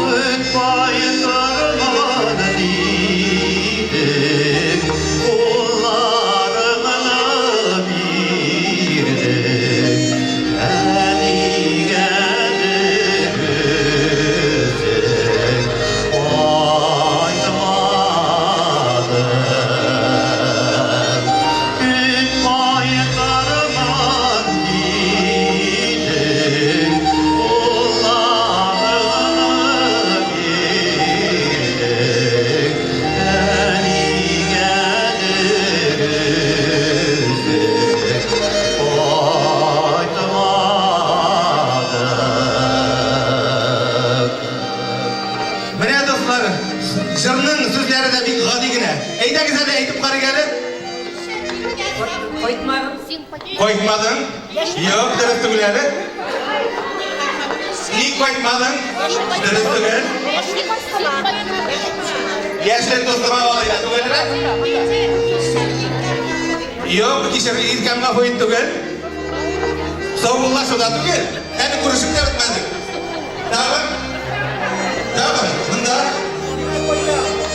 Көт кайтырмын дидең, кулларыңны бирдең, ә нигәдер үзең кайтмадың. Көт кайтырмын дидең, кулларыңны бирдең, ә нигәдер үзең кайтмадың. Менә, дуслар, җырның сүзләре дә бик гади генә. Әйдәгез әле, әйтеп карыйк әле. Кайтмадым. Кайтмадың? Юк, дөрес түгел әле. Ник кайтмадың? Дөрес түгел. Яшьлек дустыма алай да түгелрәк. Юк, кичер, иркәм гафу ит түгел. Саубуллашу да түгел. Әле күрешеп тә бетмәдек. Тагын? Тагын, монда.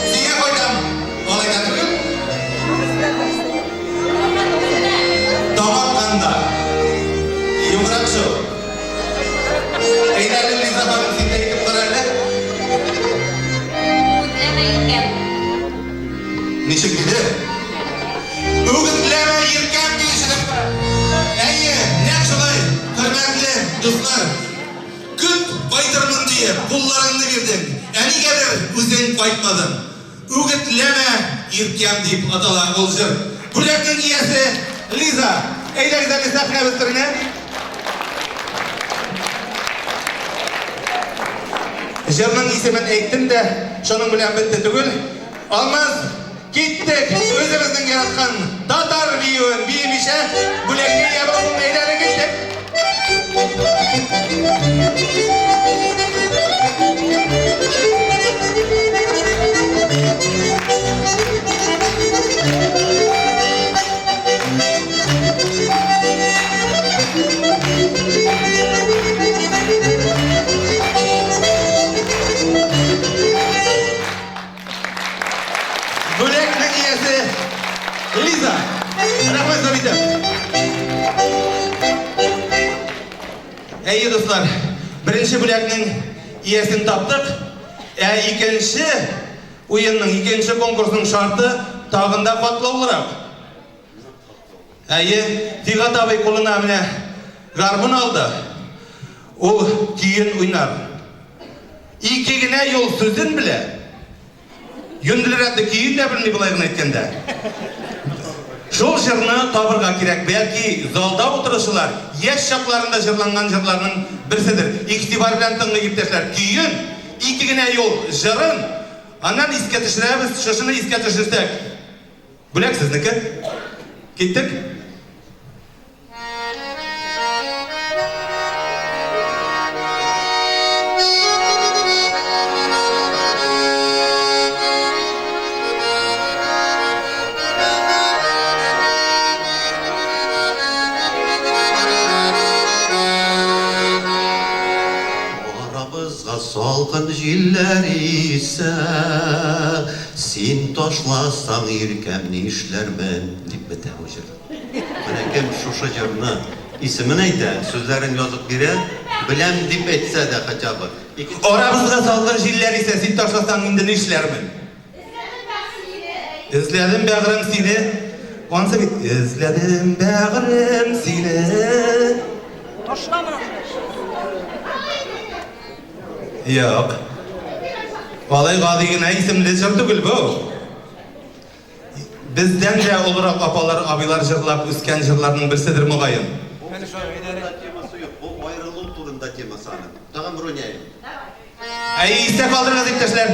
Сиңа кайтам. Алай да түгел. Таң атканда. Юграк шул. Әйдә әле, Лиза ханым, син дә әйтеп кара әле. Үгетләмә, иркәм. Ничек диде? Үгетләмә, иркәм дип ишетеп. Әйе, нәкъ шулай, хөрмәтле дуслар. Көт кайтырмын диеп, кулларыңны бирдең. Ә нигәдер үзең кайтмадың. Үгетләмә, иркәм дип атала ул җыр. Бүләкнең иясе Лиза. Әйдәгез әле сәхнәбез түренә. Җырның исемен әйттем дә, шуның белән бетте түгел. Алмаз, киттек! Үзебезнең яраткан татар биюен биемичә бүләккә ия булып әйдә әле, киттек! Бүләкнең иясе Лиза. Рәхмәт зур итеп. Әйе, дуслар, беренче бүләкнең иясен таптык. Ә икенче уенның, икенче конкурсның шарты тагын да катлаулырак. Әйе, Фигат абый кулына менә гармун алды. Ул көен уйнар. Ике генә юл сүзен белә. Юньлерәкле көен дә белми, болай гына әйткәндә. Шул җырны табырга кирәк. Бәлки залда утыручылар яшь чакларында җырланган җырларның берседер. Игътибар белән тыңлыйк, иптәшләр. Көен, ике генә юл җырын, аннан искә төшерәбез. Шушыны искә төшерсәк, бүләк сезнеке. Киттек? Арабызга салкын җилләр исә, син ташласаң, иркәм, нишләрмен, дип бетә бу җыр. Менә кем шушы җырны исемен әйтә, сүзләрен язып бирә, беләм дип әйтсә дә хотя бы. Икенче Арабызга салкын җилләр исә, син ташласаң инде нишләрмен? Эзләдем бәгърем сине. Ансы бит эзләдем бәгърем сине. Ташлама. Юк. Алай гади генә исемле җыр түгел бу. Бездән дә олырак апалар, абыйлар җырлап үскән җырларның берседер мөгаен. Бу турында темасы юк, бу аерылу турында темасы аның. Тагын Бруняев. Әй, истә калдырыгыз, иптәшләр.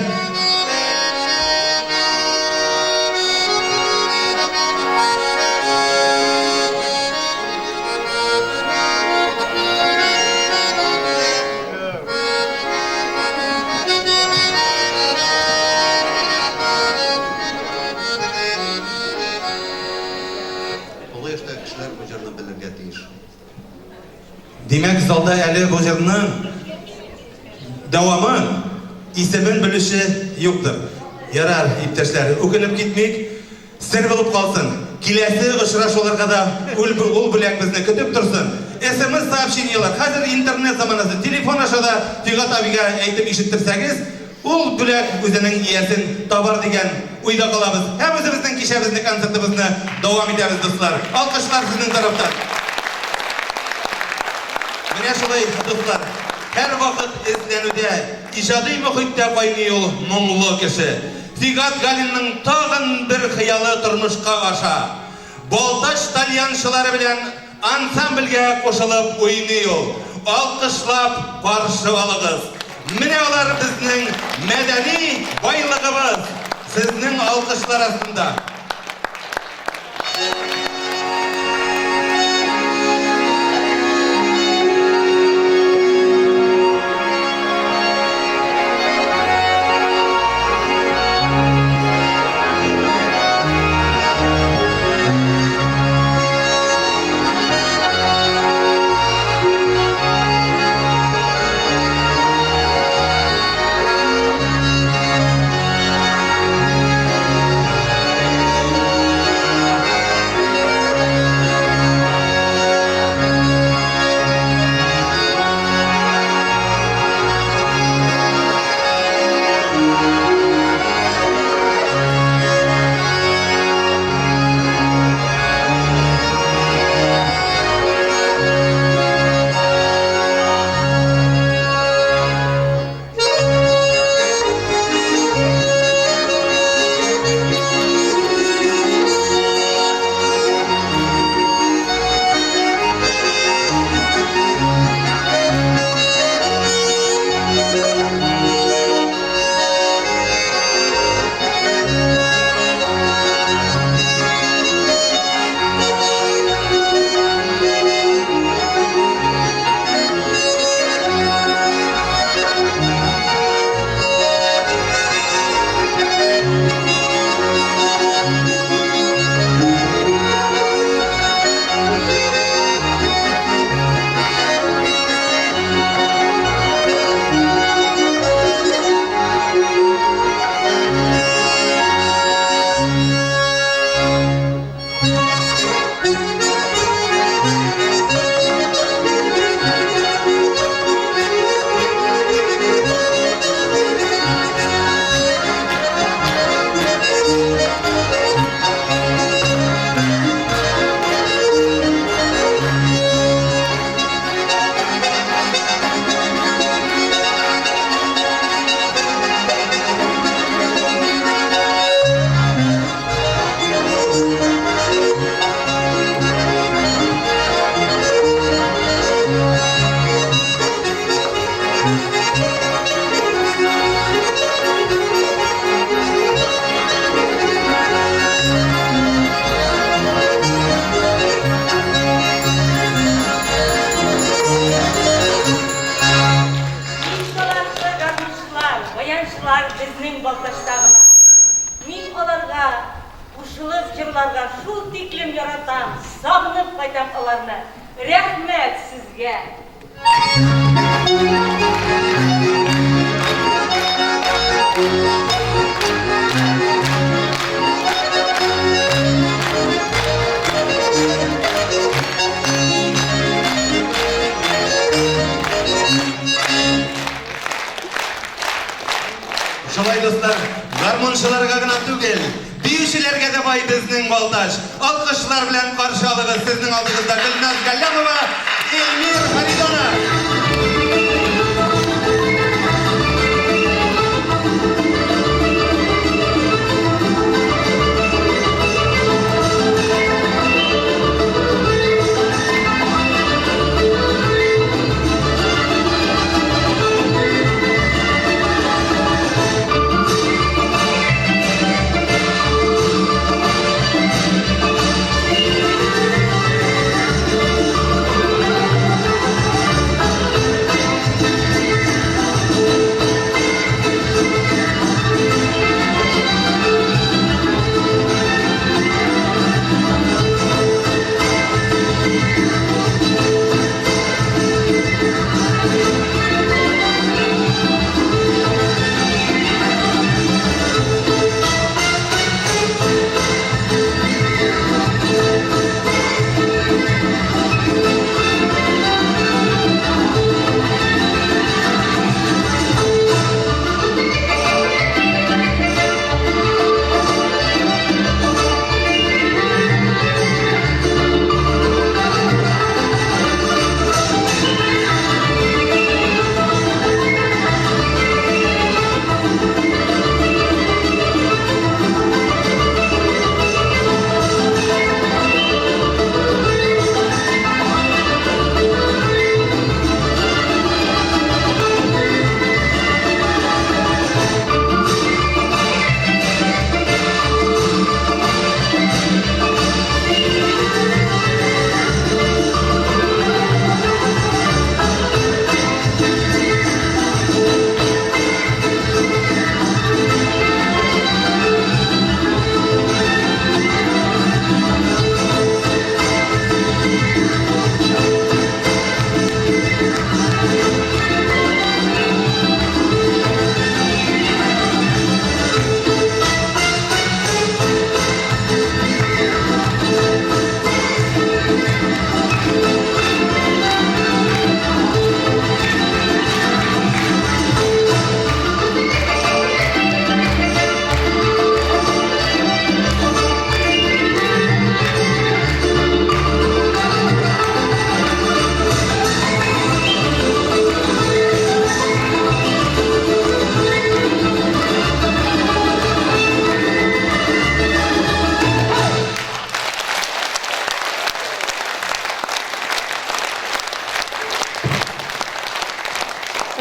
Олы яшьтәге кешеләр бу җырны белергә тиеш. Димәк, залда әле бу җырның дәвамын, исемен белүче юктыр. Ярар, иптәшләр, үкенеп китмик. Сер булып калсын. Киләсе очрашуларга да ул, ул бүләк безне көтеп торсын. СМС сообщениелар, хәзер интернет заманасы, телефон аша да Фигат абыйга әйтеп ишеттерсәгез, ул бүләк үзенең иясен табар дигән уйда калабыз. Һәм үзебезнең кичәбезне, концертыбызны дәвам итәбез, дуслар. Алкышлар сезнең тарафтан. Менә шулай, дуслар, һәрвакыт эзләнүдә, иҗади мохиттә кайный ул моңлы кеше. Фигат Галинның тагын бер хыялы тормышка аша. Балтач тальянчылары белән ансамбльгә кушылып уйный ул. Алкышлап каршы алыгыз. Менә алар безнең мәдәни байлыгыбыз. Сезнең алкышлар астында. безнең Балтачта гына. Мин аларга кушылып җырларга шул тиклем яратам, сагынып кайтам аларны. Рәхмәт сезгә! Шулай, дуслар, гармунчыларга гына түгел, биючеләргә дә бай безнең Балтач. Алкышлар белән каршы алыгыз сезнең алдыгызда Гөлназ Галләмова, Эльмир Харитонов.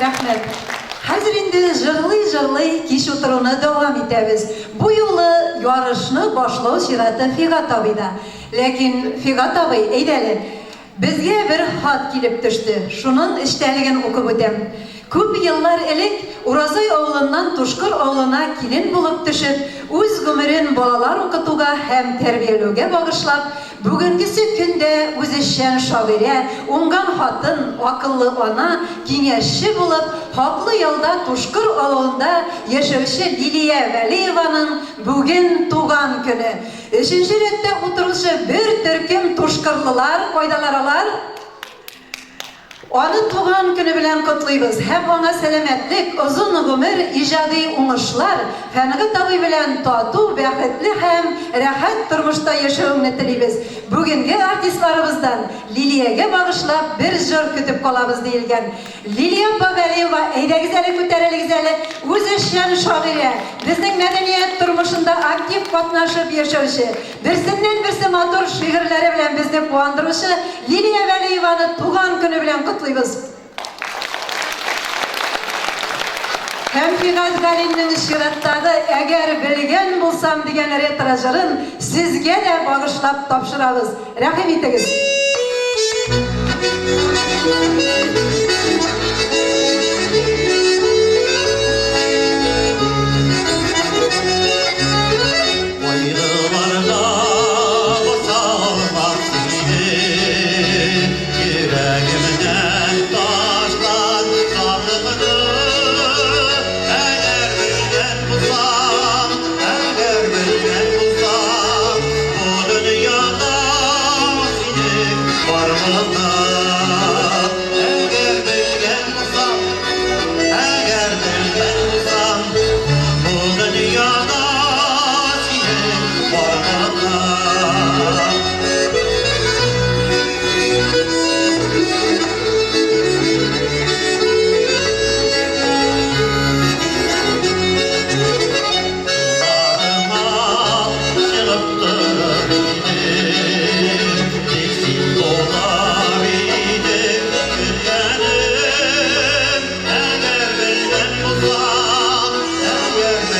Рәхмәт. Хәзер инде җырлый-җырлый кич утыруны дәвам итәбез. Бу юлы ярышны башлау чираты Фигат абыйда. Ләкин, Фигат абый, әйдә әле, безгә бер хат килеп төште. Шунын эчтәлеген укып үтәм. Күп еллар элек Уразай авылыннан Тушкыр авылына килен булып төшеп, үз гомерен балалар укытуга һәм тәрбияләүгә багышлап, бүгенгесе көндә үзешчән шагыйрә, уңган хатын, акыллы ана, киңәшче булып, хаклы ялда Тушкыр авылында яшәүче Лилия Вәлиеваның бүген туган көне. Өченче рәттә утыручы бер төркем тушкырлылар, кайдалар алар? Аны туган көне белән котлыйбыз һәм аңа сәламәтлек, озын гомер, иҗади уңышлар, Фәнгать абый белән тату, бәхетле һәм рәхәт тормышта яшәвеңне телибез. Бүгенге артистларыбыздан Лилиягә багышлап бер җыр көтеп калабыз, диелгән. Лилия апа Галиева, әйдәгез әле, күтәрелегез әле, үзешчән шагыйрә, безнең мәдәният тормышында актив катнашып яшәүче, берсеннән-берсе матур шигырьләре белән безне куандыручы Лилия Вәлиеваны туган көне белән котлыйбыз! Һәм Фигать Галиннең чираттагы Әгәр белгән булсам дигән ретро җырын сезгә дә багышлап тапшырабыз. Рәхим итегез!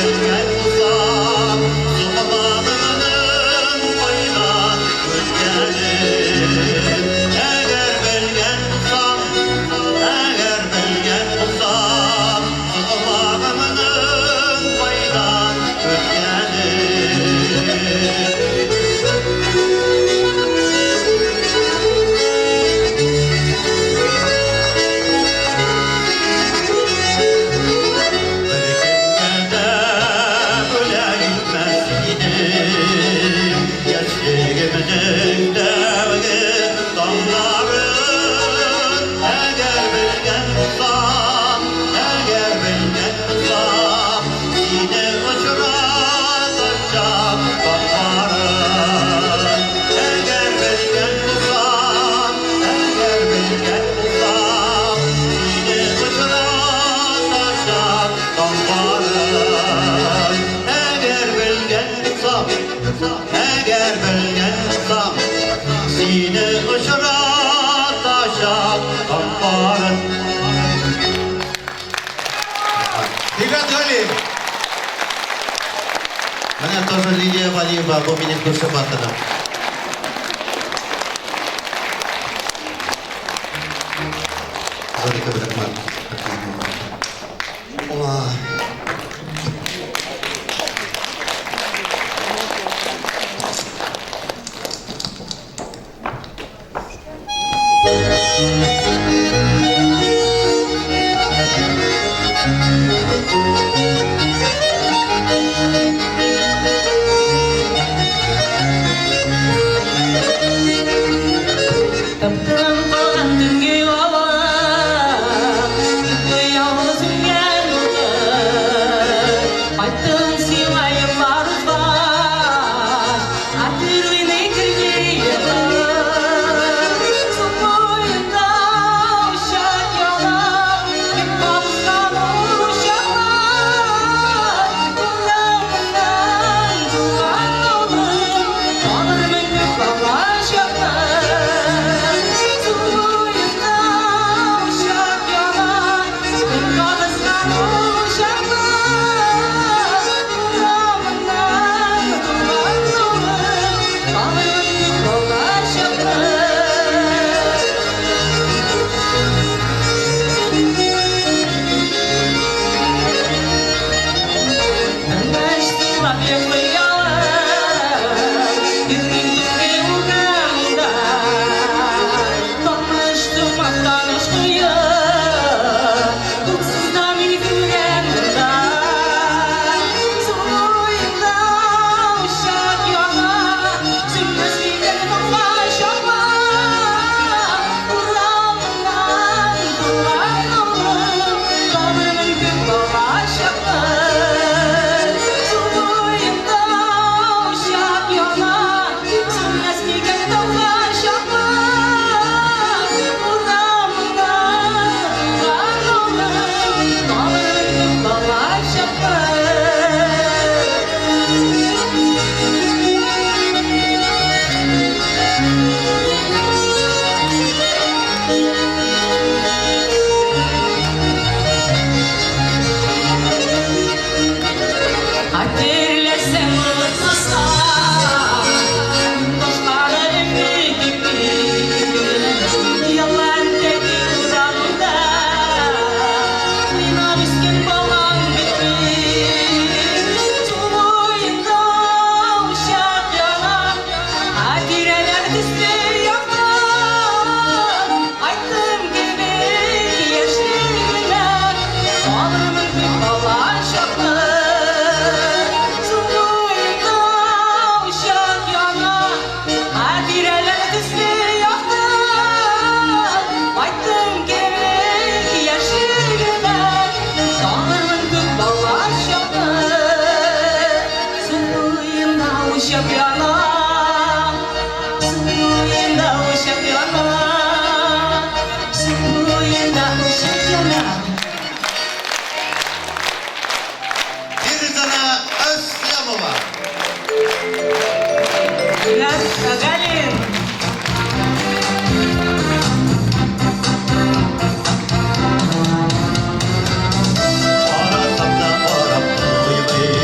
белгән булсам, сукмагымның кайда үткәнен. Әгәр белгән булсам, әгәр белгән булсам, сукмагымның кайда үткәнен. Беркемгә дә бүләк итмәс идем яшьлегемнең тәүге таңнарын. Әгәр белгән булсам, әгәр белгән булсам, сине очратачак таңнарын. Әгәр белгән булсам, әгәр белгән булсам, сине очратачак таңнарын. Әгәр белгән булсам, әгәр белгән булсам, сине очратачак таңнарын. Рифат Галиев. Менә тоже Лилия Валиева, бу минем күрше хатыным. Зур итеп рәхмәт. Ой. Тып-тын калган төнге һава, Ялгыз үнгән утыр. Кайттым сиңа еллар узгач, Хәтерлине кергән еллар. Су буенда учак яна, Кем кабызган ул учаклар? Урамыннан туган авылым, Танырмын күк балачаклар. Су буенда учак яна, Кем кабызган ул учаклар? Урамыннан туган авылым, Танырмын күк балачаклар. Тыныч тыңлап йоклый алам, Йөрим төнге урамда. Таныш туман, таныш кое, Юксыз да мин күрәм монда. Су буенда учак яна, Сүнмәс микән таңга чаклар? Урамыннан туган авылым, Танырмын күк балачаклар. Су буенда учак яна, Сүнмәс микән таңга чаклар? Урамыннан туган авылым, Танырмын күк балачаклар. Хәтерләсәң, онытмасаң, Ташларыңны кебек, Ялан тәки урамда Уйнап үскән балаң бит мин. Су буенда учак яна, Хатирәләр төсле якты. Айттым кебек яшьлегемә, Алырмын күк балачакны. Су буенда учак яна, Хатирәләр төсле якты. Айттым кебек яшьлегемә, Алырмын күк балачакны. Су буенда учак яна, Су буенда учак яна, Су буенда учак яна. Фирзана Әслямова. Ринат Галин. Карасам да карап туймыйм.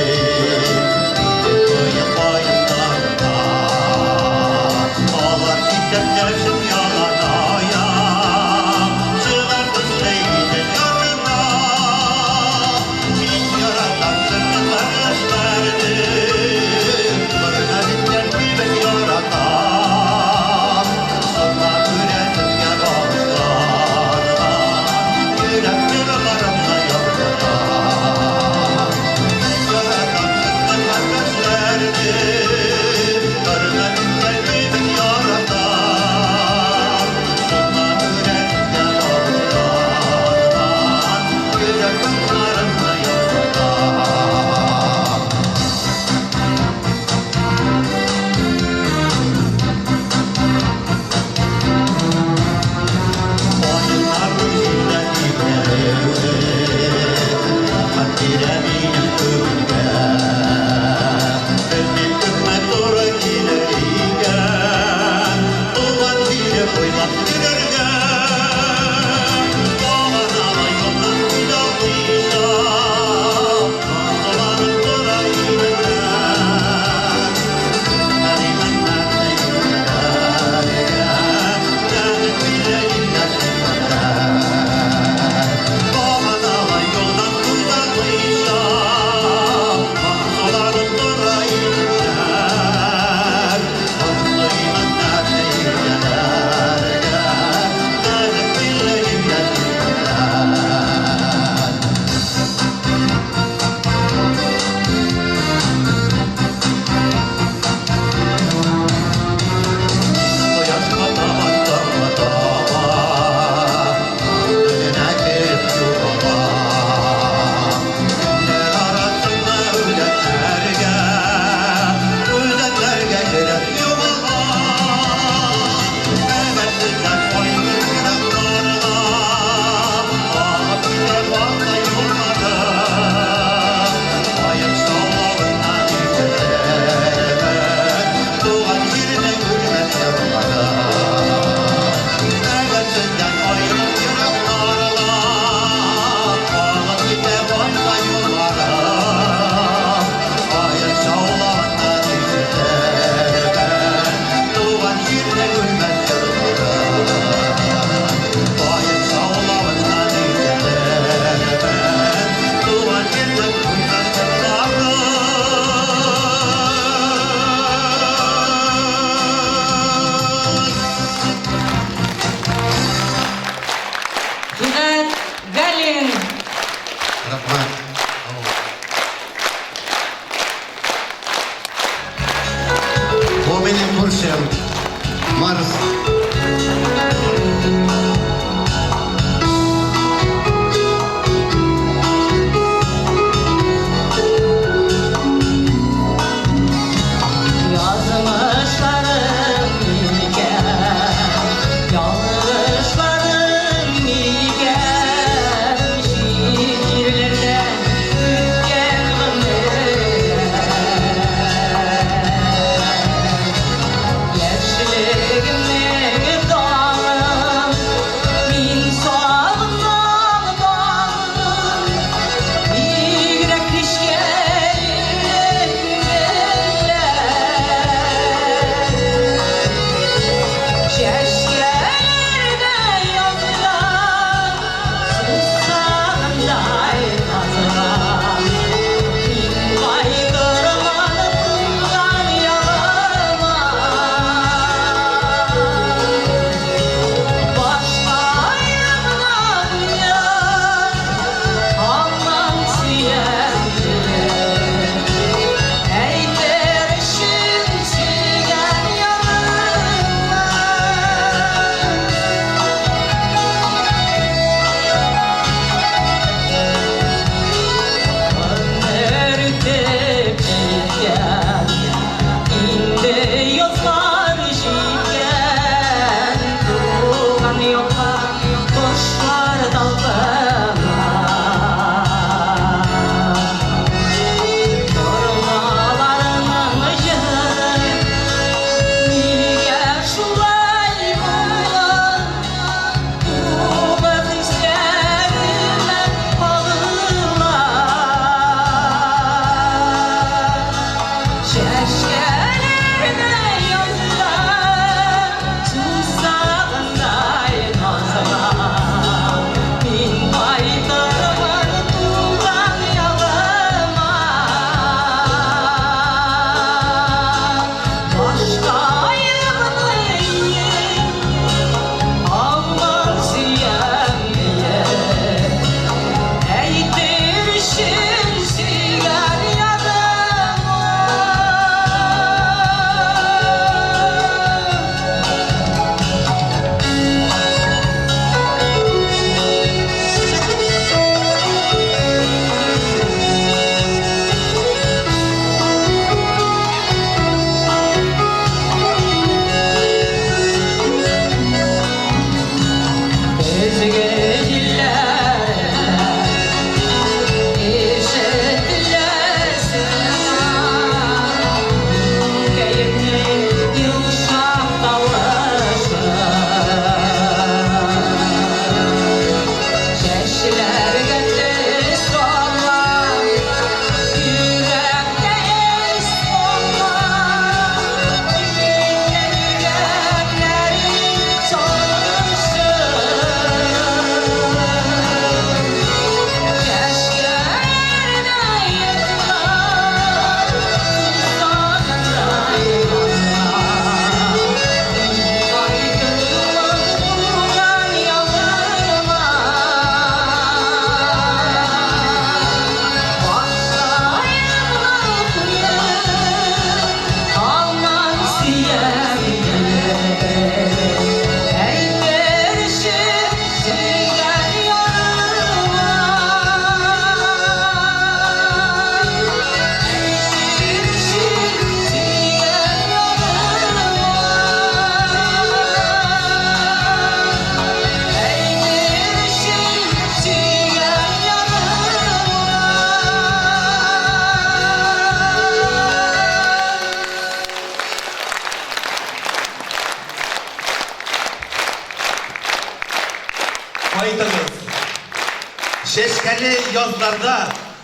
язларда,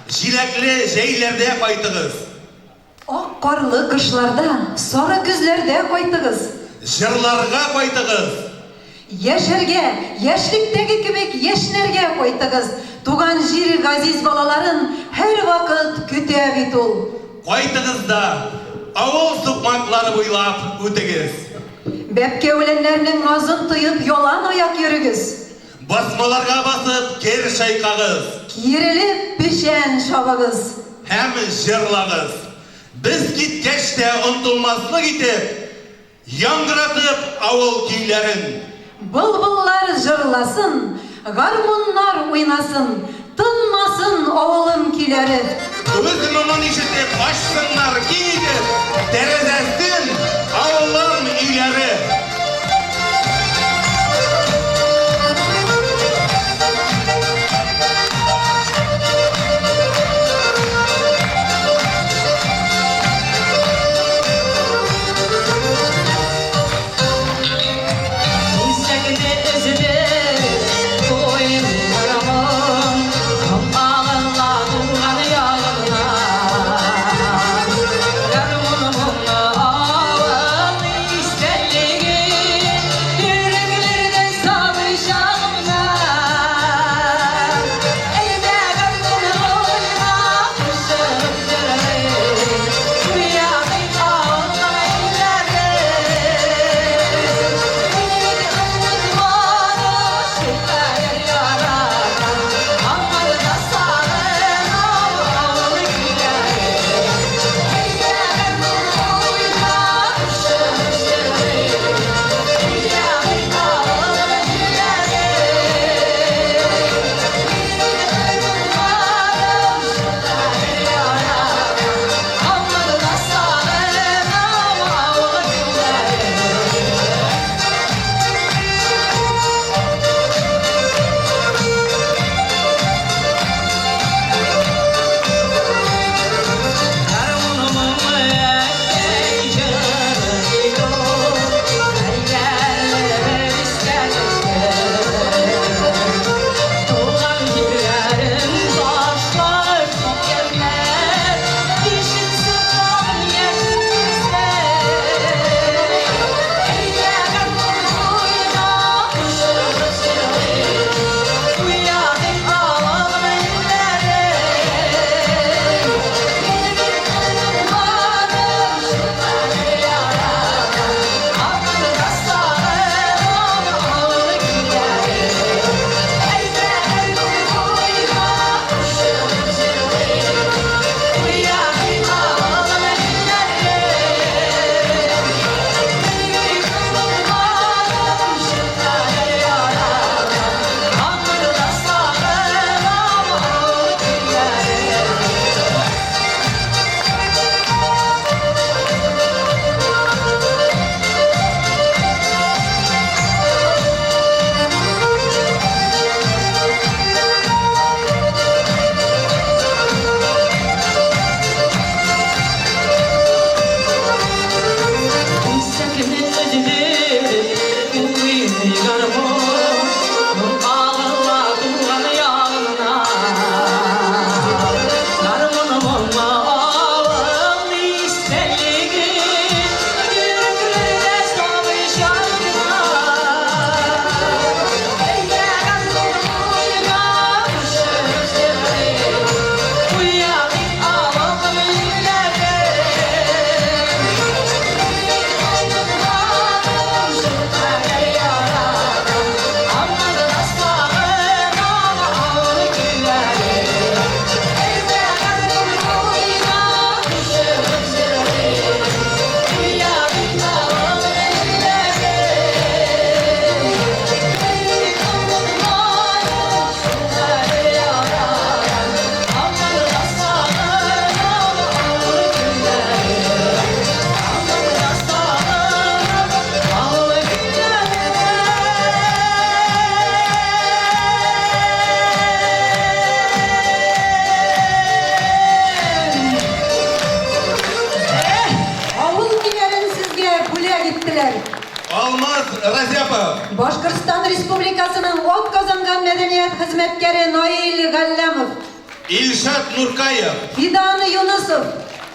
җиләкле җәйләрдә кайтыгыз. Ак карлы кышларда, сары көзләрдә кайтыгыз. Җырларга кайтыгыз. Яшәргә, яшьлектәге кебек яшьнәргә кайтыгыз. Туган җир газиз балаларын һәрвакыт көтә бит ул. Кайтыгыз да, авыл сукмаклары буйлап үтегез. Бәбкә үләннәрнең назын тоеп ялан аяк йөрегез. Басмаларга басып кер чайкагыз. Киерелеп печән чабыгыз. Һәм җырлагыз. Без киткәч тә онтылмаслык итеп, яңгыратып авыл көйләрен. Былбыллар җырласын, гармуннар уйнасын, тынмасын авылым көйләре. Үз моңын ишетеп, ачсыннар киң итеп тәрәзәсен авылым өйләре. Үзәкне өзеп, куйды гармун, Агыла туган ягымнан. Гармун моңы авыл истәлеге, Йөрәкләрдә сабый чагымнан. Әйдә гармун уйна, кушылып җырлыйк, Уятыйк авылның илләрен. Авыл көйләрен сезгә бүләк иттеләр. Алмаз Разяпов. Башкортстан Республикасының атказанган мәдәният хезмәткәре Наил Галләмов. Илшат Нуркаев. Фидан Юнысов.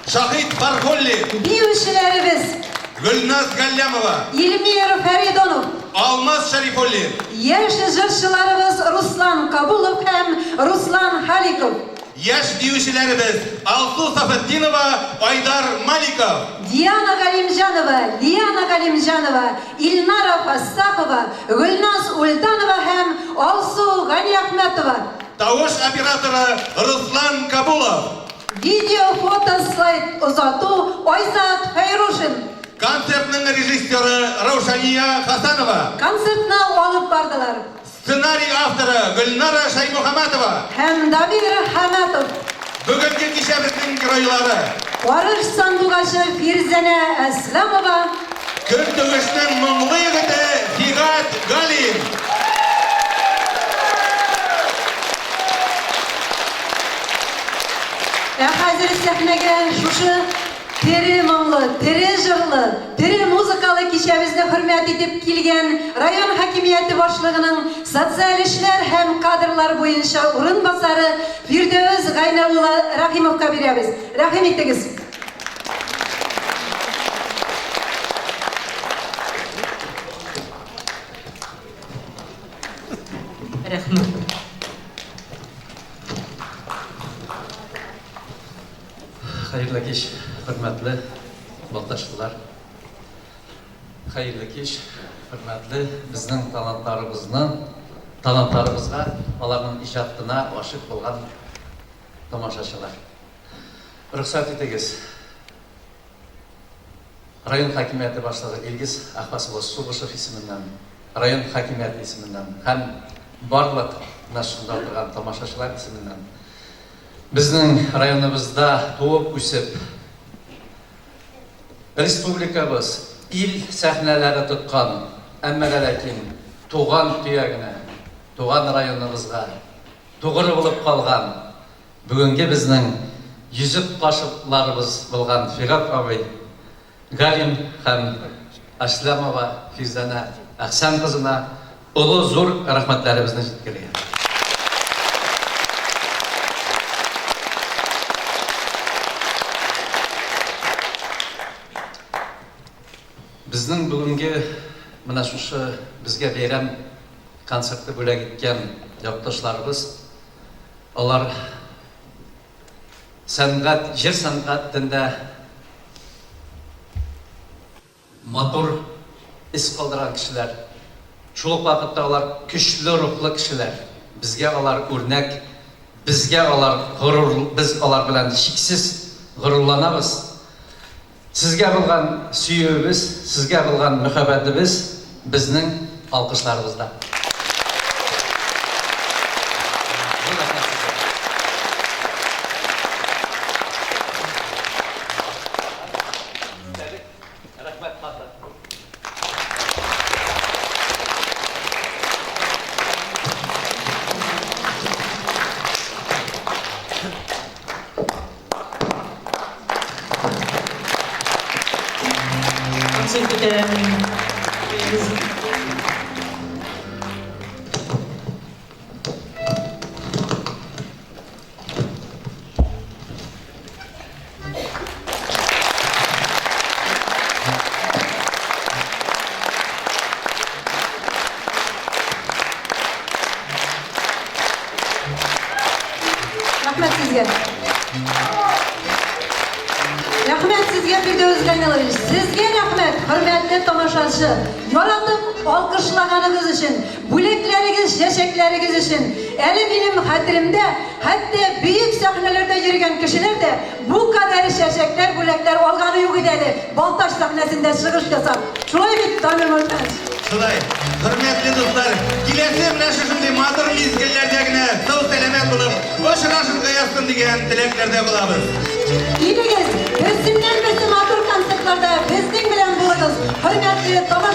Шаһит Фархуллин. Биючеләребез. Гөлназ Галләмова. Илмир Фәридонов. Алмаз Шәрифуллин. Яшь җырчыларыбыз Руслан Кабулов һәм Руслан Халиков. Яшь биючеләребез Алсу Сафетдинова, Айдар Маликов. Диана Галимҗанова, Лиана Галимҗанова, Илнара Фәссахова, Гөлназ Ульданова һәм Алсу Галиәхмәтова. Тавыш операторы Руслан Кабулов. Видео, фото, слайд озату Айзат Фәйрушин. Концертның режиссеры Раушания Хасанова. Концертны алып бардылар. Сценарий авторы Гөлнара Шаймухаматова. Һәм Дамир Хәмәтов. Бүгенге кичәбезнең геройлары. Арыш сандугачы Фирзәнә Әсләмова. Көнтүгешнең моңлы егете Фигать Галин. Ә хәзер сәхнәгә шушы тере моңлы, тере җырлы, тере музыкалы кичәбезне хөрмәт итеп килгән район хакимияте башлыгының социаль эшләр һәм кадрлар буенча урынбасары Фирдәвес Гайнәулла Рәхимовка бирәбез. Рәхим итегез. Рәхмәт. Хәерле кич, хөрмәтле балтачлылар. Хәерле кич, хөрмәтле безнең талантларыбызны, талантларыбызга, аларның иҗатына гашыйк булган тамашачылар. Рөхсәт итегез. Район хакимияте башлыгы Илгиз Ахбас улы Сугышев исеменнән, район хакимияте исеменнән һәм барлык менә шунда утырган тамашачылар исеменнән безнең районыбызда туып үсеп, республикабыз, ил сәхнәләре тоткан, әмма дә ләкин туган төягенә, туган районыбызга тугры булып калган Бүгенге безнең йөзек кашларыбыз булган Фигат абый Галин һәм Аслямова Фирзәнә Әхсән кызына олы зур рәхмәтләребезне җиткерергә. Безнең бүгенге менә шушы безгә бәйрәм концерты бүләк иткән якташларыбыз Алар сәнгать, җыр сәнгатендә матур эз калдырган кешеләр. Шул ук вакытта алар көчле рухлы кешеләр. Безгә алар үрнәк, безгә алар горур, без алар белән чиксез горурланабыз. Сезгә булган сөюебез, сезгә булган мөхәббәтебез безнең алкышларыбызда. Зур рәхмәт сезгә. Рәхмәт хаты. Концерт бетә. Рәхмәт сезгә. Рәхмәт сезгә, Фирдәүс Гайнуллович. Сезгә рәхмәт, хөрмәтле тамашачы. Яратып алкышлаганыгыз өчен, бүләкләрегез, чәчәкләрегез өчен. Әле минем хәтеремдә, хәтта бөек сәхнәләрдә йөргән кешеләр дә бу кадәр чәчәкләр, бүләкләр алганы юк иде әле Балтач сәхнәсендә чыгыш ясап. Шулай бит, Дамир Мөхәммәтович? Шулай, хөрмәтле дуслар, киләсе менә шушындый матур мизгелләрдә генә сау-сәламәт булып очрашырга язсын дигән теләкләрдә булабыз. Килегез, берсеннән-берсе матур концертларда безнең белән булыгыз, хөрмәтле тамашачылар!